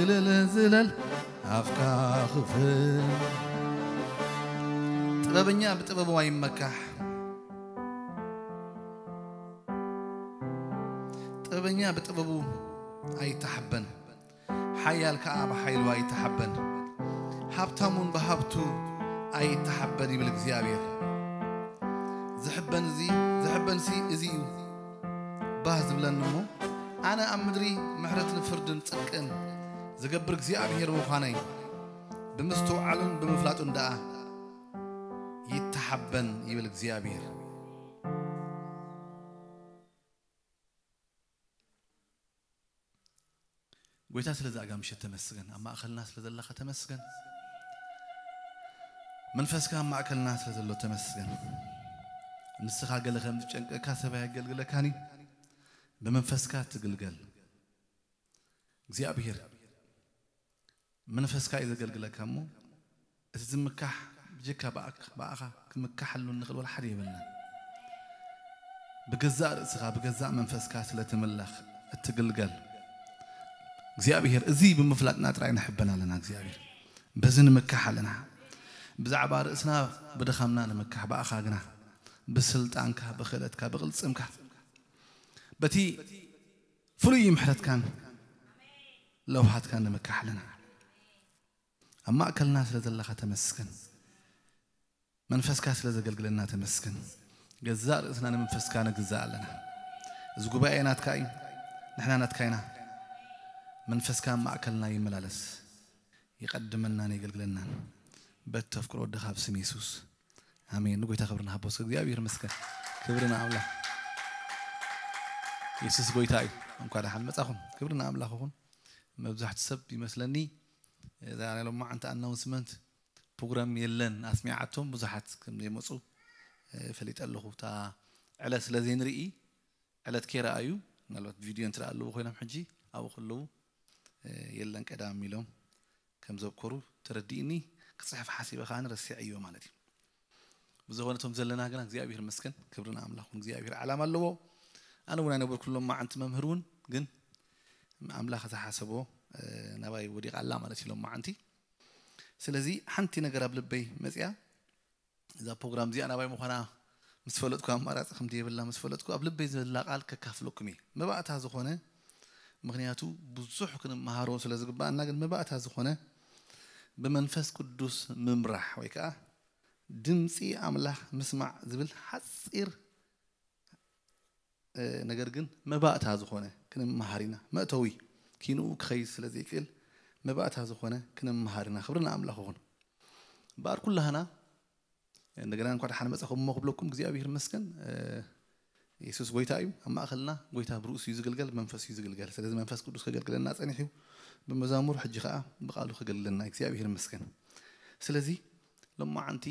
ዝለል ዝለል ኣፍካ ክፍት። ጥበበኛ ብጥበቡ ኣይመካሕ። ጥበበኛ ብጥበቡ ኣይተሓበን። ሓያል ከኣ ብሓይሉ ኣይተሓበን። ሃብታሙን ብሃብቱ ኣይተሓበን ይብል እግዚኣብሔር። ዝሕበን እዚ ዝሕበንሲ እዚ እዩ ባህ ዝብለኒ እሞ፣ ኣነ ኣብ ምድሪ ምሕረትን ፍርድን ጽድቅን ዝገብር እግዚኣብሔር ምዃነይ ብምስትውዓሉን ብምፍላጡን ደኣ ይተሓበን ይብል እግዚኣብሔር። ጎይታ ስለዚ ኣጋ ምሸት ተመስገን፣ ኣብ ማእኸልና ስለ ዘለኻ ተመስገን። መንፈስካ ኣብ ማእከልና ስለ ዘሎ ተመስገን። ንስኻ ገለ ከም ዝጨንቀካ ሰብ ኣየገልግለካን እዩ። ብመንፈስካ ትግልገል እግዚኣብሔር። መንፈስካ እዩ ዘገልግለካ እሞ፣ እቲ ዝምካሕ ብጀካ ብኣክ- ብኣኻ ክምካሐሉ እንኽእል ወላ ሓደ የብልና። ብገዛእ ርእስኻ ብገዛእ መንፈስካ ስለ ትምለኽ እትግልገል እግዚኣብሔር፣ እዚ ብምፍላጥና ጥራይ ንሕበን ኣለና እግዚኣብሔር። በዚ ንምካሕ ኣለና። ብዛዕባ ርእስና ብድኻምና ንምካሕ፣ ብኣኻ ግና ብስልጣንካ፣ ብኽእለትካ፣ ብቕልጽምካ፣ በቲ ፍሉይ ምሕረትካን ለውሃትካን ንምካሕ ኣለና። ኣብ ማእከልና ስለ ዘለኻ ተመስገን። መንፈስካ ስለ ዘገልግለና ተመስገን። ገዛእ ርእስና ንመንፈስካ ነግዛእ ኣለና። እዚ ጉባኤ ናትካ እዩ፣ ንሕና ናትካ ኢና። መንፈስካ ኣብ ማእከልና ይመላለስ፣ ይቐድመናን የገልግለናን። በቲ ተፍቅሮ ወድኻ ኣብ ስም የሱስ ኣሜን። ንጎይታ ክብሪ ንሃቦ እስከ እግዚኣብሔር ይመስገን። ክብሪ ንኣምላኽ። የሱስ ጎይታ እዩ። እንኳ ደሓን መጻኹም። ክብሪ ንኣምላኽ ይኹን። መብዛሕቱ ሰብ ይመስለኒ እዛ ናይ ሎማዓንቲ ኣናውንስመንት ፕሮግራም የለን ኣስሚዓቶም ብዙሓት ከም ዘይመፁ፣ እ፣ ፈሊጠ ኣለኹ። እታ ዕለት ስለ ዘይንርኢ ዕለት ከይረኣዩ ምናልባት ቪድዮ እንትረኣ ኣለዉ ኮይኖም ሕጂ ኣብኡ ከለዉ፣ እ፣ የለን ቀዳም ኢሎም ከም ዘብኮሩ ተረዲእኒ። ክፅሕፍ ሓሲበ ከዓኒ ረሲዐዮ ማለት እዩ። ብዝኾነ እቶም ዘለና ግና እግዚኣብሔር ይመስገን፣ ክብሪ ንኣምላኽ ይኹን። እግዚኣብሔር ዓላማ ኣለዎ። ኣነ እውን ኣይነበርኩን ሎማዓንቲ መምህር እውን፣ ግን ኣምላኽ ዝሓሰቦ፣ እ፣ ናባይ ወዲቓ ኣላ ማለት እዩ ሎማዓንቲ። ስለዚ ሓንቲ ነገር ኣብ ልበይ መፅያ፣ እዛ ፕሮግራም እዚኣ ናባይ ምዃና ምስ ፈለጥኩ፣ ኣማራፂ ከም ዘይብላ ምስ ፈለጥኩ፣ ኣብ ልበይ ዘላ ቃል ከካፍለኩም እየ። መባእታ ዝኾነ፣ ምኽንያቱ ብዙሕ ክንመሃሮ ስለ ዝግባኣና፣ ግን መባእታ ዝኾነ ብመንፈስ ቅዱስ ምምራሕ ወይ ከዓ ድምፂ ኣምላኽ ምስማዕ ዝብል ሓፂር፣ እ፣ ነገር ግን መባእታ ዝኾነ ክንመሃር ኢና። መእተዊ ኪንኡ ክኸይድ ስለ ዘይክእል መባእታ ዝኾነ ክንመሃር ኢና። ክብሪ ንኣምላኽ ይኹን። እምበኣር ኩላህና እንደገና እንኳ ደሓን መጻኹም እሞ ክብለኩም እግዚኣብሔር ይመስገን። እ፣ የሱስ ጎይታ እዩ። ኣብ ማእከልና ጎይታ ብርእሱ እዩ ዝግልገል፣ መንፈስ እዩ ዝግልገል። ስለዚ መንፈስ ቅዱስ ከገልግለና ጸኒሑ እዩ። ብመዛሙር ሕጂ ኸኣ ብቓሉ ከገልግለና እግዚኣብሔር ይመስገን። ስለዚ ሎማዓንቲ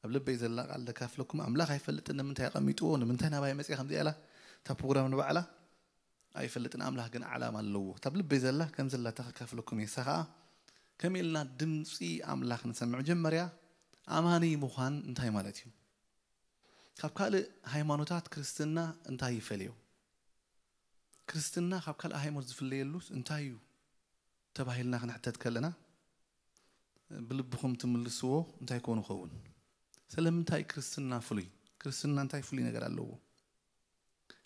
ኣብ ልበይ ዘላ ቃል ዘካፍለኩም፣ ኣምላኽ ኣይፈልጥን ንምንታይ ኣቐሚጥዎ፣ ንምንታይ ናባይ መጺኣ ከምዚኣ ኢላ እታ ፕሮግራም ንባዕላ ኣይፈልጥን፣ ኣምላኽ ግን ዓላማ ኣለዎ። እታ ኣብ ልበይ ዘላ ከም ዘላ እታ ከካፍለኩም እየ። እሳ ኸኣ ከመይ ኢልና ድምጺ ኣምላኽ ንሰምዕ? መጀመርያ ኣማኒ ምዃን እንታይ ማለት እዩ? ካብ ካልእ ሃይማኖታት ክርስትና እንታይ ይፈልዮ? ክርስትና ካብ ካልእ ሃይማኖት ዝፍለየሉስ እንታይ እዩ ተባሂልና ክንሕተት ከለና፣ ብልብኹም ትምልስዎ እንታይ ኮን ይኸውን? ስለምንታይ ክርስትና ፍሉይ? ክርስትና እንታይ ፍሉይ ነገር ኣለዎ?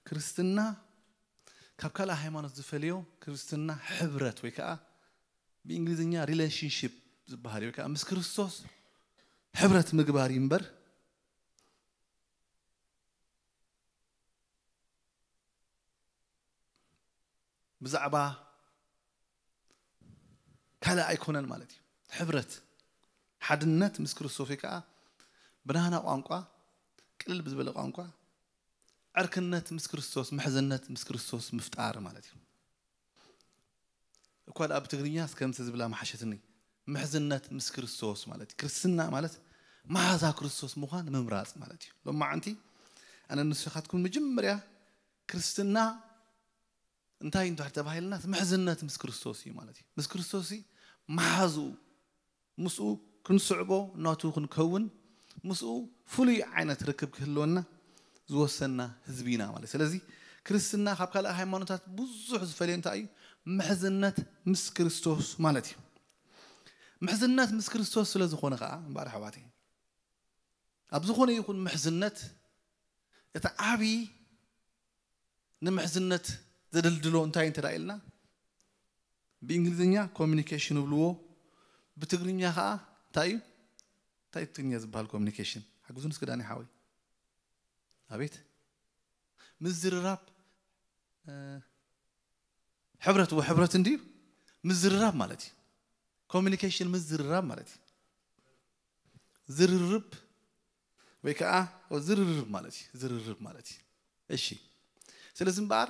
ክርስትና ካብ ካልእ ሃይማኖት ዝፈልዮ፣ ክርስትና ሕብረት ወይ ከዓ ብእንግሊዝኛ ሪሌሽንሺፕ ዝበሃል እዩ፣ ወይ ከዓ ምስ ክርስቶስ ሕብረት ምግባር እዩ እምበር ብዛዕባ ካልእ ኣይኮነን ማለት እዩ። ሕብረት፣ ሓድነት ምስ ክርስቶስ ወይ ከዓ ብናህና ቋንቋ፣ ቅልል ብዝበለ ቋንቋ፣ ዕርክነት ምስ ክርስቶስ፣ ምሕዝነት ምስ ክርስቶስ ምፍጣር ማለት እዩ። እኳ ደኣ ብትግርኛ እስከ ከምዚ ዝብላ መሓሸትኒ፣ ምሕዝነት ምስ ክርስቶስ ማለት እዩ። ክርስትና ማለት መሓዛ ክርስቶስ ምዃን ምምራጽ ማለት እዩ። ሎማዓንቲ ኣነ ንስኻትኩም መጀመርያ ክርስትና እንታይ እንድሕር ተባሂልና፣ ምሕዝነት ምስ ክርስቶስ እዩ ማለት እዩ። ምስ ክርስቶስ እዩ መሓዝኡ፣ ምስኡ ክንስዕቦ፣ ናቱ ክንከውን፣ ምስኡ ፍሉይ ዓይነት ርክብ ክህልወና ዝወሰንና ህዝቢ ኢና ማለት። ስለዚ ክርስትና ካብ ካልእ ሃይማኖታት ብዙሕ ዝፈልዮ እንታይ እዩ? ምሕዝነት ምስ ክርስቶስ ማለት እዩ። ምሕዝነት ምስ ክርስቶስ ስለ ዝኾነ ኸዓ እምበኣር ኣሕዋተይ፣ ኣብ ዝኾነ ይኹን ምሕዝነት እቲ ዓብዪ ንምሕዝነት ዘደልድሎ እንታይ እንተ ኢልና፣ ብእንግሊዝኛ ኮሚኒኬሽን ይብልዎ፣ ብትግርኛ ኸዓ እንታይ እዩ? እንታይ እዩ ትግርኛ ዝበሃል ኮሚኒኬሽን? ሓግዙን እስኪ ዳኒ ሓወይ። ኣቤት፣ ምዝርራብ፣ እ፣ ሕብረት ወ ሕብረት እንድዩ። ምዝርራብ ማለት እዩ። ኮሚኒኬሽን ምዝርራብ ማለት እዩ። ዝርርብ ወይ ከዓ ዝርርብ ማለት እዩ። ዝርርብ ማለት እዩ። እሺ፣ ስለዚ እምበኣር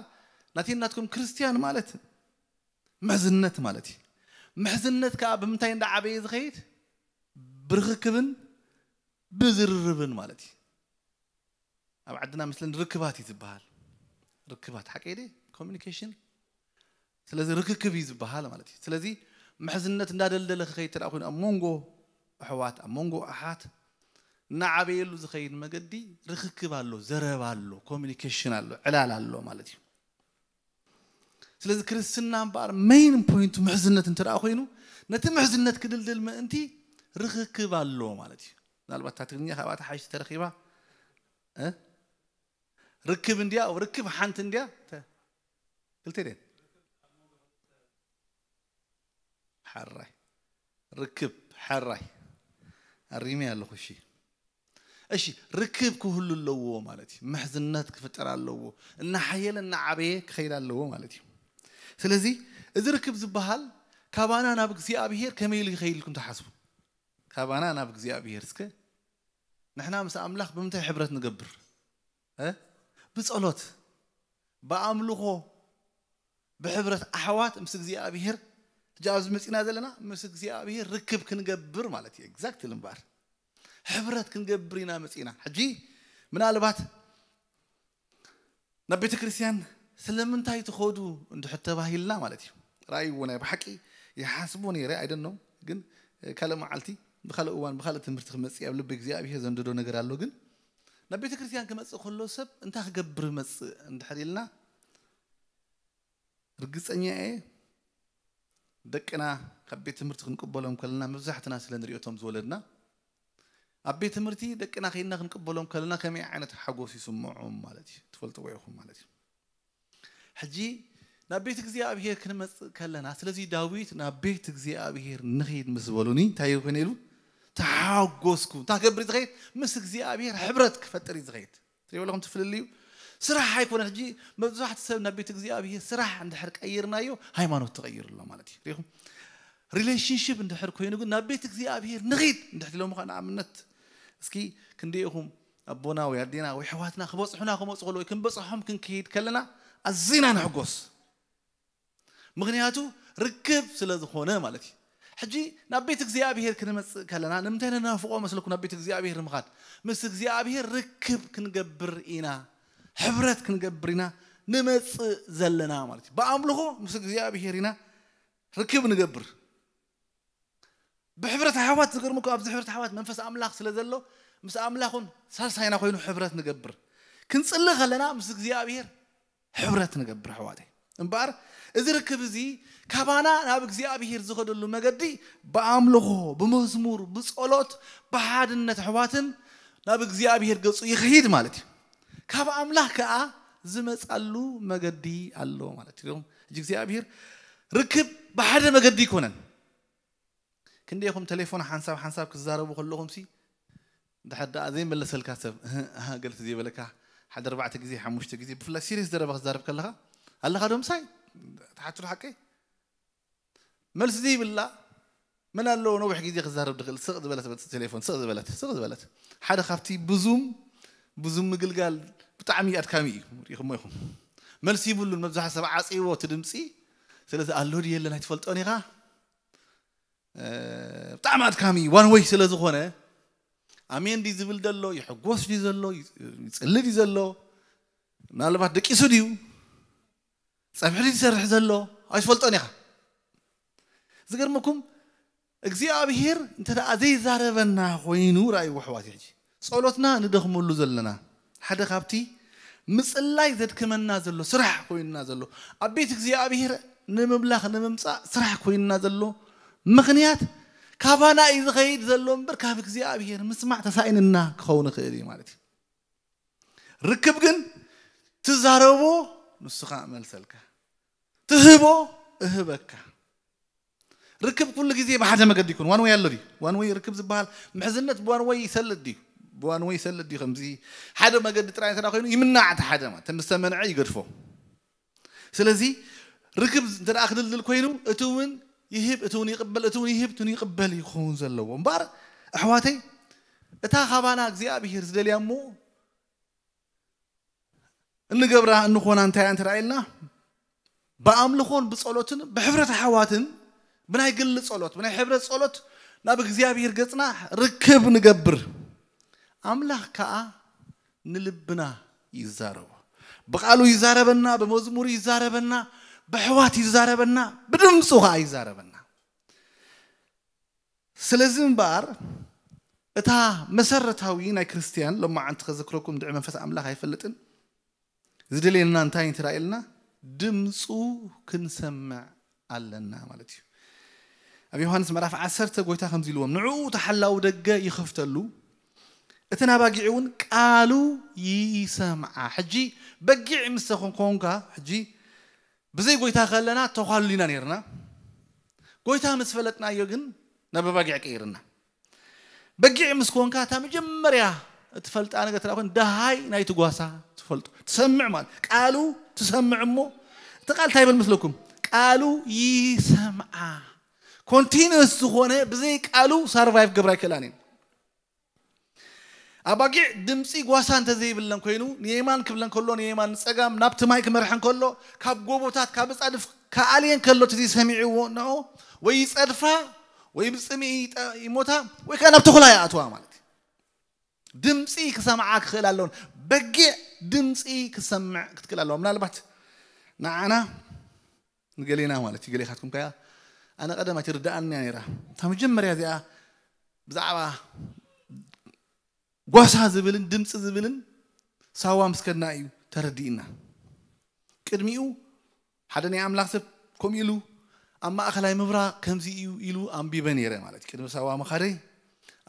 ናተይ ናትኩም ክርስቲያን ማለት ምሕዝነት ማለት እዩ። ምሕዝነት ከዓ ብምንታይ እንዳዓበየ ዝኸይድ? ብርክክብን ብዝርርብን ማለት እዩ። ኣብ ዓድና ምስለን ርክባት እዩ ዝበሃል። ርክባት ሓቀይ ደ ኮሚኒኬሽን። ስለዚ ርክክብ እዩ ዝበሃል ማለት እዩ። ስለዚ ምሕዝነት እንዳደልደለ ክኸይድ ተደኣ ኮይኑ ኣብ መንጎ ኣሕዋት፣ ኣብ መንጎ ኣሓት እናዓበየሉ ዝኸይድ መገዲ ርክክብ ኣሎ፣ ዘረባ ኣሎ፣ ኮሚኒኬሽን ኣሎ፣ ዕላል ኣሎ ማለት እዩ። ስለዚ ክርስትና እምበኣር ሜይን ፖይንቱ ምሕዝነት እንተ ደኣ ኮይኑ፣ ነቲ ምሕዝነት ክድልድል ምእንቲ ርክክብ ኣሎ ማለት እዩ። ምናልባት እታ ትግርኛ ካብኣ ተሓይሽ ተረኺባ፣ እ? ርክብ እንድያ፣ ርክብ ሓንቲ እንድያ፣ ተ-፣ ክልተ ድየን? ሓራይ። ርክብ፣ ሓራይ። ኣሪመ ኣለኹ፣ እሺ። እሺ፣ ርክብ ክህሉ ኣለዎ ማለት እዩ። ምሕዝነት ክፍጠር ኣለዎ። እናሓየለ እናዓበየ ክኸይድ ኣለዎ ማለት እዩ። ስለዚ፣ እዚ ርክብ ዝበሃል ካባና ናብ እግዚኣብሔር ከመይ ኢሉ ይኸይድ ኢልኩም ትሓስቡ? ካባና ናብ እግዚኣብሔር እስከ ንሕና ምስ ኣምላኽ ብምንታይ ሕብረት ንገብር? እ? ብጸሎት፣ ብኣምልኾ፣ ብሕብረት ኣሕዋት ምስ እግዚኣብሔር። ሕጂ ኣብዚ መጺና ዘለና ምስ እግዚኣብሔር ርክብ ክንገብር ማለት እዩ። ኤግዛክትሊ እምበኣር። ሕብረት ክንገብር ኢና መጺና። ሕጂ ምናልባት ናብ ቤተ ክርስቲያን ስለምንታይ ትኸዱ እንድሕር ተባሂልና ማለት እዩ። ራእይዎ ናይ ብሓቂ ይሓስቦ ነይረ፣ ኣይደኖም። ግን፣ እ፣ ካልእ መዓልቲ ብኻልእ እዋን ብኻልእ ትምህርቲ ክመጽእ ኣብ ልቢ እግዚኣብሔር ዘንደዶ ነገር ኣሎ። ግን ናብ ቤተ ክርስቲያን ክመጽእ ከሎ ሰብ እንታይ ክገብር መጽእ እንድሕር ኢልና፣ ርግጸኛ እየ ደቅና ካብ ቤት ትምህርቲ ክንቅበሎም ከለና መብዛሕትና ስለ ንሪኦ እቶም ዝወለድና፣ ኣብ ቤት ትምህርቲ ደቅና ከይድና ክንቅበሎም ከለና ከመይ ዓይነት ሓጎስ ይስምዖም ማለት እዩ። ትፈልጥዎ ኢኹም ማለት እዩ። ሕጂ ናብ ቤት እግዚኣብሔር ክንመጽእ ከለና፣ ስለዚ ዳዊት ናብ ቤት እግዚኣብሔር ንኺድ ምስ በሉኒ እንታይ ይኾነ ኢሉ? ተሓጎስኩ። እንታይ ክገብር እዩ ዝኸይድ? ምስ እግዚኣብሔር ሕብረት ክፈጥር እዩ ዝኸይድ። ትሪእዎ ኣለኹም እቲ ፍልልዩ? ስራሕ ኣይኮነን። ሕጂ መብዛሕትኡ ሰብ ናብ ቤት እግዚኣብሔር ስራሕ እንድሕር ቀይርናዮ፣ ሃይማኖት ተቐይሩ ኣሎ ማለት እዩ። ሪኢኹም? ሪሌሽንሺፕ እንድሕር ኮይኑ ግን ናብ ቤት እግዚኣብሔር ንኺድ እንድሕር ኢሎም ኸዓ ንኣብነት እስኪ ክንደይ ኢኹም ኣቦና ወይ ኣዴና ወይ ኣሕዋትና ክበጽሑና ክመጹ ከለዉ ወይ ክንበጽሖም ክንከይድ ከለና ኣዚና ንሕጎስ። ምኽንያቱ ርክብ ስለ ዝኾነ ማለት እዩ። ሕጂ ናብ ቤት እግዚኣብሔር ክንመጽእ ከለና ንምንታይ ንናፍቆ መስለኩም ናብ ቤት እግዚኣብሔር ንምኻድ? ምስ እግዚኣብሔር ርክብ ክንገብር ኢና፣ ሕብረት ክንገብር ኢና ንመጽእ ዘለና ማለት እዩ። ብኣምልኾ ምስ እግዚኣብሔር ኢና ርክብ ንገብር። ብሕብረት ኣሕዋት ዝገርመኩም ኣብዚ ሕብረት ኣሕዋት መንፈስ ኣምላኽ ስለ ዘሎ ምስ ኣምላኽ እውን ሳልሳይና ኮይኑ ሕብረት ንገብር። ክንጽሊ ከለና ምስ እግዚኣብሔር ሕብረት ንገብር ኣሕዋተይ። እምበኣር እዚ ርክብ እዚ ካባና ናብ እግዚኣብሔር ዝኸደሉ መገዲ ብኣምልኾ፣ ብመዝሙር፣ ብጸሎት፣ ብሓድነት ኣሕዋትን ናብ እግዚኣብሔር ገጹ ይኸይድ ማለት እዩ። ካብ ኣምላኽ ከኣ ዝመጻሉ መገዲ ኣሎ ማለት እዩ። ሕጂ እግዚኣብሔር ርክብ ብሓደ መገዲ ኣይኮነን። ክንደይ ኢኹም ቴሌፎን ሓንሳብ ሓንሳብ ክዛረቡ ከለኹም ሲ ድሕር ደኣ ዘይመለሰልካ ሰብ፣ እህ፣ እህ፣ ገለ ዘይበለካ፣ ሓደ ኣርባዕተ ግዜ፣ ሓሙሽተ ግዜ፣ ብፍላይ ሲሪየስ ዘረባ ክዛረብ ከለኻ፣ ኣለኻ ዶ ምሳይ? ትሓቱ ዶ ሓቀይ? መልሲ ዘይብላ፣ መን ኣለዎ ነዊሕ ግዜ ክዛረብ ድኽእል? ስቕ ዝበለት በል ቴሌፎን፣ ስቕ ዝበለት፣ ስቕ ዝበለት። ሓደ ካብቲ ብዙም፣ ብዙም ምግልጋል ብጣዕሚ ኣድካሚ እዩ። ሪኢኹሞ ኢኹም። መልሲ ይብሉን፣ መብዛሕትኡ ሰብ ዓጽይዎ እቲ ድምጺ። ስለዚ ኣሎ ድዩ የለን ኣይትፈልጦን ኢኻ። እ፣ ብጣዕሚ ኣድካሚ ዋን ወይ ስለ ዝኾነ፣ ኣሜን ድዩ ዝብል ዘሎ፣ ይሕጎስ ድዩ ዘሎ፣ ይጽሊ ድዩ ዘሎ፣ ምናልባት ደቂሱ ድዩ፣ ጸብሒ ድዩ ዝሰርሕ ዘሎ፣ ኣይትፈልጦን ኢኻ። ዝገርመኩም፣ እግዚኣብሔር እንተ ደኣ ዘይዛረበና ኮይኑ፣ ረኣይዎ ኣሕዋት፣ ሕጂ ጸሎትና ንደኽመሉ ዘለና ሓደ ካብቲ ምጽላይ ዘድክመና ዘሎ ስራሕ ኮይኑና ዘሎ፣ ኣብ ቤት እግዚኣብሔር ንምምላኽ ንምምፃእ ስራሕ ኮይንና ዘሎ ምኽንያት ካባና እዩ ዝኸይድ ዘሎ እምበር ካብ እግዚኣብሔር ምስማዕ ተሳኢንና ክኸውን ይኽእል እዩ ማለት እዩ። ርክብ ግን ትዛረቦ ንስኻ እመልሰልካ፣ ትህቦ እህበካ። ርክብ ኩሉ ግዜ ብሓደ መገዲ ይኮን። ዋን ወይ ኣሎ ድዩ? ዋን ወይ ርክብ ዝበሃል ምሕዝነት ብዋን ወይ ይሰልጥ ድዩ? ብዋን ወይ ይሰልጥ ድዩ? ከምዚ ሓደ መገዲ ጥራይ እንተ ኮይኑ ይምናዕ፣ እቲ ሓደ ማለት ምስ ተመንዐ ይገድፎ። ስለዚ ርክብ እንተ ደኣ ክድልድል ኮይኑ እቲ እውን ይህብ፣ እቲ እውን ይቕበል፣ እቲ እውን ይህብ፣ እቲ እውን ይቕበል ይኸውን ዘለዎ። እምበኣር ኣሕዋተይ፣ እታ ካባና እግዚኣብሔር ዝደልያ እሞ እንገብራ እንኾና እንታይ እንተ ኢልና፣ ብኣምልኾን ብጸሎትን ብሕብረት ኣሕዋትን ብናይ ግሊ ጸሎት፣ ብናይ ሕብረት ጸሎት ናብ እግዚኣብሔር ገጽና ርክብ ንገብር። ኣምላኽ ከኣ ንልብና ይዛረቦ። ብቃሉ ይዛረበና፣ ብመዝሙር ይዛረበና፣ ብሕዋት ይዛረበና፣ ብድምፁ ከኣ ይዛረበና። ስለዚ እምበኣር እታ መሰረታዊ ናይ ክርስትያን ሎማዓንቲ ከዘክረኩም ድዒ መንፈስ ኣምላኽ ኣይፈልጥን። ዝደልየና እንታይ እንተ ኢልና ድምፁ ክንሰምዕ ኣለና ማለት እዩ። ኣብ ዮሃንስ ምዕራፍ ዓሰርተ ጎይታ ከምዚ ኢልዎም፣ ንዕኡ ተሓላዊ ደገ ይኸፍተሉ፣ እተን ኣባጊዕ እውን ቃሉ ይሰምዓ። ሕጂ በጊዕ ምስ ተኾንካ፣ ሕጂ ብዘይ ጎይታ ከለና ተዃሉሊና ነይርና። ጎይታ ምስ ፈለጥናዮ ግን ናብ ኣባጊዕ ቀይርና። በጊዕ ምስ ኮንካ እታ መጀመርያ እትፈልጣ ነገር ተላ ኮን ደሃይ ናይ ትጓሳ ትፈልጡ ትሰምዕ ማለት ቃሉ ትሰምዕ እሞ እቲ ቃል እንታይ ይብል ምስለኩም? ቃሉ ይሰምዓ። ኮንቲኒስ ዝኾነ ብዘይ ቃሉ ሳርቫይቭ ገብራ ኣይክእላን እየን። ኣባጊዕ ድምፂ ጓሳ እንተዘይብለን ኮይኑ ንየማን ክብለን ከሎ ንየማን ንፀጋም ናብቲ ማይ ክመርሐን ከሎ ካብ ጎቦታት ካብ ፃድፍ ከኣልየን ከሎ እቲ ሰሚዕዎ ንኦ ወይ ይፀድፋ ወይ ብፅምኢ ይጠ- ይሞታ ወይ ከዓ ናብ ተኹላ ይኣትዋ ማለት እዩ። ድምፂ ክሰምዓ ክኽእል ኣለውን። በጊዕ ድምፂ ክሰምዕ ክትክእል ኣለዋ። ምናልባት ንዓና ንገሌና ማለት እዩ ገሌኻትኩም ከያ ኣነ ቀደም ኣይትርድኣንያ ነይራ። እታ መጀመርያ እዚኣ ብዛዕባ ጓሳ ዝብልን ድምፂ ዝብልን ሳዋ ምስ ከድና እዩ ተረዲእና። ቅድሚኡ ሓደ ናይ ኣምላኽ ሰብ ከምኡ ኢሉ ኣብ ማእኸላይ ምብራቕ ከምዚ እዩ ኢሉ ኣንቢበ ነይረ ማለት እዩ። ቅድሚ ሳዋ ምኻደይ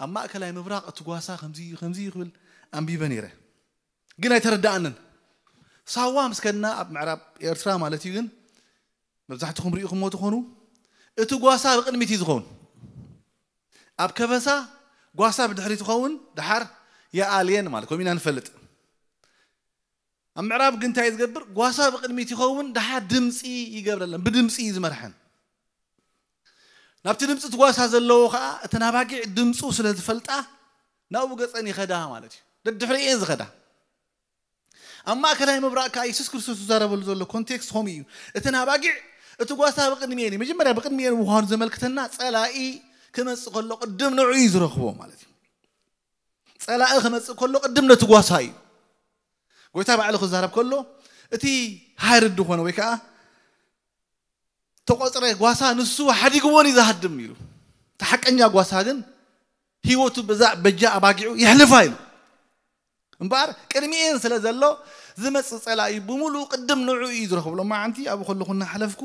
ኣብ ማእከላይ ምብራቕ እቲ ጓሳ ከምዚ እዩ ከምዚ እዩ ክብል ኣንቢበ ነይረ። ግን ኣይተረዳኣንን። ሳዋ ምስ ከድና ኣብ ምዕራብ ኤርትራ ማለት እዩ። ግን መብዛሕትኹም ሪኢኹምዎ ትኾኑ። እቲ ጓሳ ብቕድሚት እዩ ዝኸውን። ኣብ ከበሳ ጓሳ ብድሕሪት ይኸውን። ደሓር የኣልየን ማለት ከምኡ ኢና ንፈልጥ። ኣብ ምዕራብ ግን እንታይ ዝገብር? ጓሳ ብቕድሚት ይኸውን። ደሓር ድምፂ ይገብረለን። ብድምፂ እዩ ዝመርሐን። ናብቲ ድምፂ እቲ ጓሳ ዘለዎ ከዓ እተን ኣባጊዕ ድምፁ ስለ ዝፈልጣ ናብኡ ገፀን ይኸዳ ማለት እዩ። ደድሕሪኤን ዝኸዳ። ኣብ ማእከላይ ምብራቕ ከዓ የሱስ ክርስቶስ ዝዛረበሉ ዘሎ ኮንቴክስት ከምኡ እዩ። እተን ኣባጊዕ እቲ ጓሳ ብቕድሚኤን እዩ። መጀመርያ ብቕድሚኤን ምዃኑ ዘመልክተና ፀላኢ ክመፅእ ከሎ ቅድም ንዑ እዩ ዝረኽቦ ማለት እዩ። ፀላኢ ክመፅእ ከሎ ቅድም ነቲ ጓሳ እዩ። ጎይታ ባዕሉ ክዛረብ ከሎ እቲ ሃይርድ ዝኾነ ወይ ከዓ ተቆፅረ ጓሳ ንሱ ሓዲግዎን እዩ ዝሃድም ኢሉ። እቲ ሓቀኛ ጓሳ ግን ህይወቱ በዛ በጃ ኣባጊዑ የሕልፋ ኢሉ። እምበኣር ቅድሚኤን ስለ ዘሎ ዝመፅእ ፀላኢ ብምሉእ ቅድም ንዑ እዩ ዝረኽብሎ። መዓንቲ ኣብኡ ከለኹ እናሓለፍኩ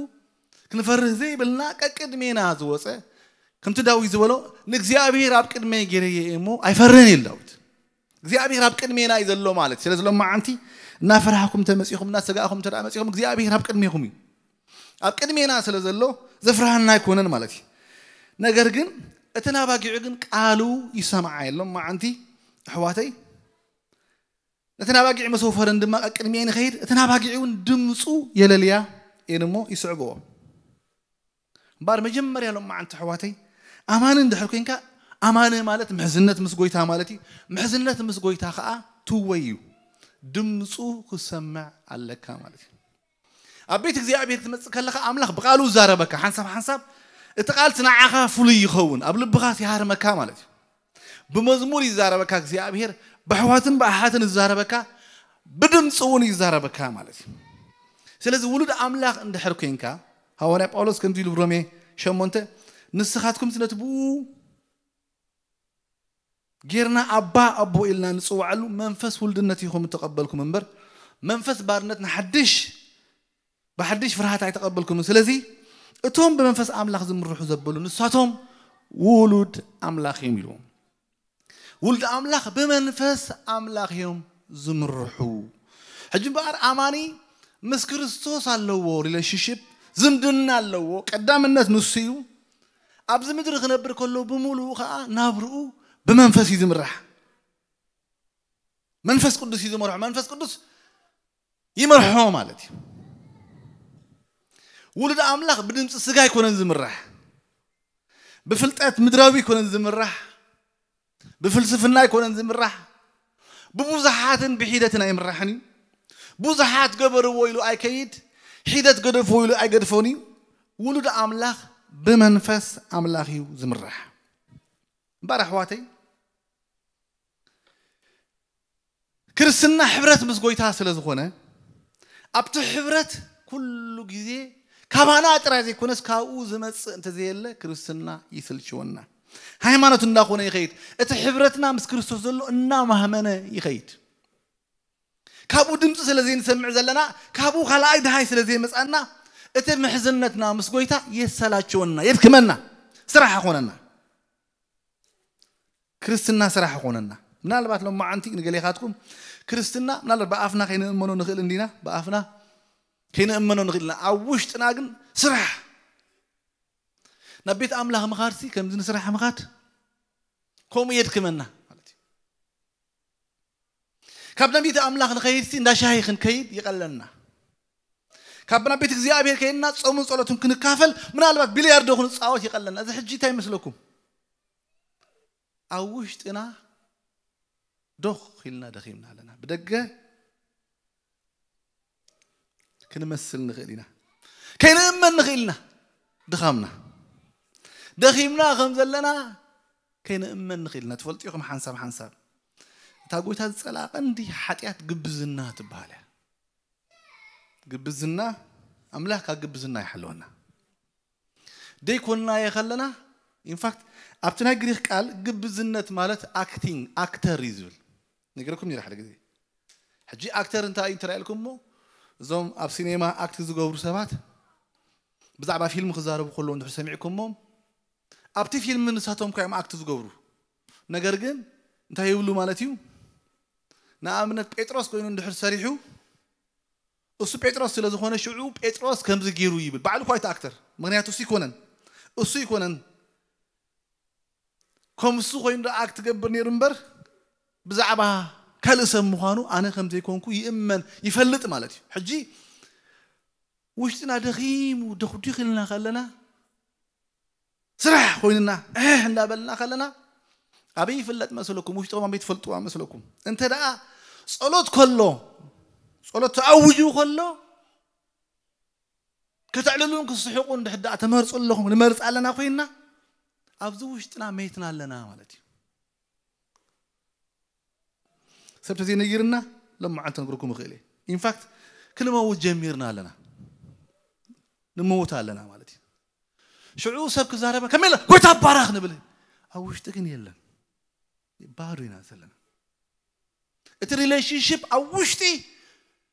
ክንፈርህ ዘይብልና ቀቅድሜና ዝወፀ ከምቲ ዳዊት ዝበሎ ንእግዚኣብሔር ኣብ ቅድመይ ገይረየ እየ እሞ ኣይፈርህን ኢሉ ዳዊት። እግዚኣብሔር ኣብ ቅድሜና እዩ ዘሎ ማለት ስለ ዘሎ መዓንቲ እናፈራህኩም ተመፂኹም እናሰጋእኹም እንተ መፂኹም እግዚኣብሔር ኣብ ቅድሜኹም እዩ። ኣብ ቅድሜና ስለ ዘሎ ዘፍርሃና ኣይኮነን ማለት እዩ። ነገር ግን እተን ኣባጊዑ ግን ቃሉ ይሰምዓ የሎም መዓንቲ ኣሕዋተይ። ነተን ኣባጊዕ መሰውፈረን ድማ ቀቅድሚኤን ይኸይድ። እተን ኣባጊዕ እውን ድምፁ የለልያ እየን እሞ ይስዕብኦ። እምበኣር መጀመርያ ሎም መዓንቲ ኣሕዋተይ ኣማኒ እንድሕር ኮንካ ኣማኒ ማለት ምሕዝነት ምስ ጎይታ ማለት እዩ። ምሕዝነት ምስ ጎይታ ከዓ ትወይ እዩ። ድምፁ ክሰምዕ ኣለካ ማለት እዩ። ኣብ ቤት እግዚኣብሔር ትመፅእ ከለኻ ኣምላኽ ብቃሉ ይዛረበካ ሓንሳብ ሓንሳብ እቲ ቃል እቲ ንዓኻ ፍሉይ ይኸውን ኣብ ልብኻ ሲሃርመካ ማለት እዩ። ብመዝሙር ይዛረበካ እግዚኣብሔር ብኣሕዋትን ብኣሓትን ይዛረበካ ብድምፂ እውን ይዛረበካ ማለት እዩ። ስለዚ ውሉድ ኣምላኽ እንድሕር ኮንካ ሃዋርያ ጳውሎስ ከምዚ ኢሉ ብሮሜ ሸሞንተ ንስኻትኩም ነቲ ብኡ ጌርና ኣባ ኣቦ ኢልና ንፅዋዓሉ መንፈስ ውልድነት ኢኹም እተቐበልኩም እምበር መንፈስ ባርነት ንሓድሽ ብሓድሽ ፍርሃት ኣይተቐበልኩምን። ስለዚ እቶም ብመንፈስ ኣምላኽ ዝምርሑ ዘበሉ ንሳቶም ውሉድ ኣምላኽ እዮም ኢሉ። ውሉድ ኣምላኽ ብመንፈስ ኣምላኽ እዮም ዝምርሑ። ሕጂ እምበኣር ኣማኒ ምስ ክርስቶስ ኣለዎ relationship፣ ዝምድና ኣለዎ፣ ቀዳምነት ንሱ እዩ። ኣብዚ ምድሪ ክነብር ከሎ ብምሉኡ ከዓ ናብርኡ ብመንፈስ እዩ ዝምራሕ። መንፈስ ቅዱስ እዩ ዝመርሖ። መንፈስ ቅዱስ ይመርሖ ማለት እዩ። ውሉድ ኣምላኽ ብድምፂ ስጋ ኣይኮነን ዝምራሕ፣ ብፍልጠት ምድራዊ ኣይኮነን ዝምራሕ፣ ብፍልስፍና ኣይኮነን ዝምራሕ፣ ብብዙሓትን ብሒደትን ኣይምራሕን እዩ። ብዙሓት ገበርዎ ኢሉ ኣይከይድ፣ ሒደት ገደፍዎ ኢሉ ኣይገድፎን እዩ። ውሉድ ኣምላኽ ብመንፈስ ኣምላኽ እዩ ዝምራሕ። እምበኣር ኣሕዋተይ፣ ክርስትና ሕብረት ምስ ጎይታ ስለ ዝኾነ፣ ኣብቲ ሕብረት ኩሉ ግዜ ካባና ጥራይ ዘይኮነስ ካብኡ ዝመጽእ እንተዘየለ ክርስትና ይስልችወና። ሃይማኖት እንዳኾነ ይኸይድ። እቲ ሕብረትና ምስ ክርስቶስ ዘሎ እናማህመነ ይኸይድ። ካብኡ ድምፂ ስለ ዘይንሰምዕ ዘለና፣ ካብኡ ካልኣይ ድሃይ ስለ ዘይመጻና፣ እቲ ምሕዝነትና ምስ ጎይታ የሰላችወና፣ የድክመና፣ ስራሕ ይኾነና። ክርስትና ስራሕ ይኾነና። ምናልባት ሎማዓንቲ ንገሌኻትኩም ክርስትና ምናልባት ብኣፍና ከይንእመኖ ንኽእል እንዲና፣ ብኣፍና ከይንእመኖ ንኽእል ኢና። ኣብ ውሽጥና ግን ስራሕ፣ ናብ ቤት ኣምላኽ ምኻድሲ ከምዚ ንስራሕ ምኻድ ከምኡ የድክመና ማለት እዩ። ካብ ናብ ቤት ኣምላኽ ንኸይድሲ እንዳ ሻሂ ክንከይድ ይቐለና። ካብ ናብ ቤት እግዚኣብሔር ከይድና ጾምን ጸሎትን ክንካፈል ምናልባት ቢልያርዶ ክንጻወት ይቐለና። እዚ ሕጂ እንታይ ይመስለኩም? ኣብ ውሽጥና ዶኽ ኢልና ደኺምና ኣለና። ብደገ ክንመስል ንኽእል ኢና፣ ከይንእመን ንኽእል ኢና። ድኻምና ደኺምና ከም ዘለና ከይንእመን ንኽእል ኢና። ትፈልጡ ኢኹም፣ ሓንሳብ ሓንሳብ እታ ጎይታ ዝጸልኣ ቀንዲ ሓጢኣት ግብዝና ትበሃል እያ። ግብዝና፣ ኣምላኽ ካብ ግብዝና ይሓልወና። ደይኮንናዮ ከለና፣ ኢንፋክት ኣብቲ ናይ ግሪክ ቃል ግብዝነት ማለት ኣክቲንግ፣ ኣክተር እዩ ዝብል። ነግረኩም ነይረ ሓደ ግዜ። ሕጂ ኣክተር እንታይ እዩ እንተ ኢልኩሞ፣ እዞም ኣብ ሲኔማ ኣክት ዝገብሩ ሰባት ብዛዕባ ፊልም ክዛረቡ ከለዉ እንድሕር ሰሚዕኩሞም፣ ኣብቲ ፊልም ንሳቶም እኳ እዮም ኣክት ዝገብሩ። ነገር ግን እንታይ ይብሉ ማለት እዩ? ንኣብነት ጴጥሮስ ኮይኑ እንድሕር ሰሪሑ፣ እሱ ጴጥሮስ ስለ ዝኾነ ሽዑ ጴጥሮስ ከምዚ ገይሩ ይብል። ባዕሉ እኳ እቲ ኣክተር፣ ምኽንያቱ እሱ ይኮነን፣ እሱ ይኮነን ከም እሱ ኮይኑ ደኣ ኣክት ገብር ነይሩ እምበር፣ ብዛዕባ ካልእ ሰብ ምዃኑ ኣነ ከም ዘይኮንኩ ይእመን፣ ይፈልጥ ማለት እዩ። ሕጂ ውሽጥና ደኺሙ ደኹዲኽ ኢልና ከለና፣ ስራሕ ኮይንና፣ እህ እንዳበልና ከለና፣ ኣበይ ይፍለጥ መስለኩም? ውሽጥኹም ኣበይ ትፈልጥዋ መስለኩም? እንተ ደኣ ጸሎት ከሎ፣ ጸሎት ተኣውጁ ከሎ፣ ከተዕልሉን ክስሕቁን ድሕር ደኣ ተመርጹ ኣለኹም፣ ንመርጽ ኣለና ኮይንና፣ ኣብዚ ውሽጥና መይትና ኣለና ማለት እዩ። ሰብ ተዘይነጊርና፣ ሎማዓንቲ ነግርኩም እኽእል እየ። ኢንፋክት፣ ክንመውት ጀሚርና ኣለና። ንመውት ኣለና ማለት እዩ። ሽዑ ሰብ ክዛረበ፣ ከመይ ኢለ፣ "ጎይታ ባራኽ" ንብል። ኣብ ውሽጢ ግን የለን። ባዶ ኢና ዘለና። እቲ ሪሌሽንሺፕ ኣብ ውሽጢ፣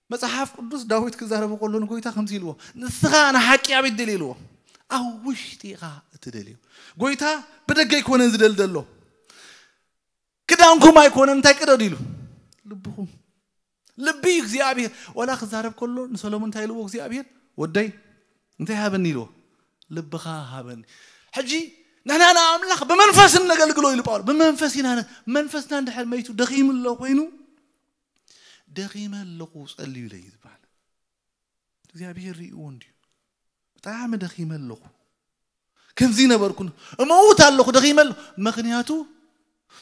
መጽሓፍ ቅዱስ ዳዊት ክዛረበ ከሎ ንጎይታ ከምዚ ኢልዎ፣ "ንስኻ ንሓቂ ኣበይ ትደልዮ?" ኢልዎ። ኣብ ውሽጢ ኢኻ እትደልዮ። ጎይታ ብደገ ኣይኮነን ዝደልደሎ። "ክዳንኩም ኣይኮነን፣ እንታይ ቅደዱ?" ኢሉ። ልብኹም። ልቢ እዩ እግዚኣብሔር። ዋላ ክዛረብ ከሎ ንሰሎሞን እንታይ ኢልዎ እግዚኣብሔር? "ወደይ እንታይ ሃበኒ?" ኢልዎ። "ልብኻ ሃበኒ።" ሕጂ ንሕና ንኣምላኽ ብመንፈስ እነገልግሎ ኢሉ ጳውሎስ። ብመንፈስ ኢና ነ-፣ መንፈስና እንድሕር መይቱ ደኺሙ ኣሎ ኮይኑ፣ "ደኺመ ኣለኹ ጸልዩለይ" እዩ ዝበሃል። እግዚኣብሔር ሪእዎ እንድዩ። "ብጣዕሚ ደኺመ ኣለኹ፣ ከምዚ ነበርኩ፣ እመውት ኣለኹ፣ ደኺመ ኣለኹ። ምኽንያቱ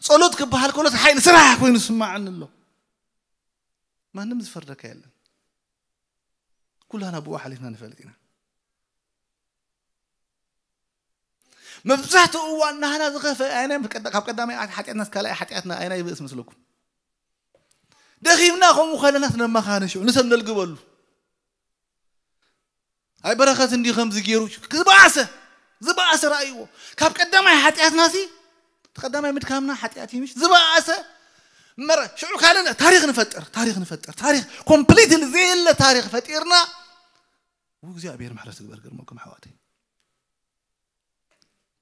ጸሎት ክበሃል ከሎ እቲ ሓይሊ ስራሕ ኮይኑ ዝስማዓኒ ኣሎ።" ማንም ዝፈርደካ የለን። ኩላና ብኡ ሓሊፍና ንፈልጥ ኢና። መብዛሕትኡ እዋን ናህና ዝኸፍአ ኣየናይ ምስ ቀዳ-፣ ካብ ቀዳማይ ሓጢኣትና እስካብ ካልኣይ ሓጢኣትና ኣየናይ ይብእስ መስለኩም? ደኺምና ከምኡ ከለና ነማኻነ ሽዑ ንሰብ ነልግበሉ። ኣይ በረኸት እንዲዩ ከምዚ ገይሩ ዝበኣሰ፣ ዝበኣሰ ረኣይዎ። ካብ ቀዳማይ ሓጢኣትና ሲ፣ እቲ ቀዳማይ ምድካምና ሓጢኣት እዩ ምሽ? ዝበኣሰ መረ-፣ ሽዑ ካልእ ታሪኽ ንፈጥር፣ ታሪኽ ንፈጥር፣ ታሪኽ ኮምፕሊትሊ ዘየለ ታሪኽ ፈጢርና እግዚኣብሔር ምሕረት ይግበር። ገርመኩም ኣሕዋተይ፣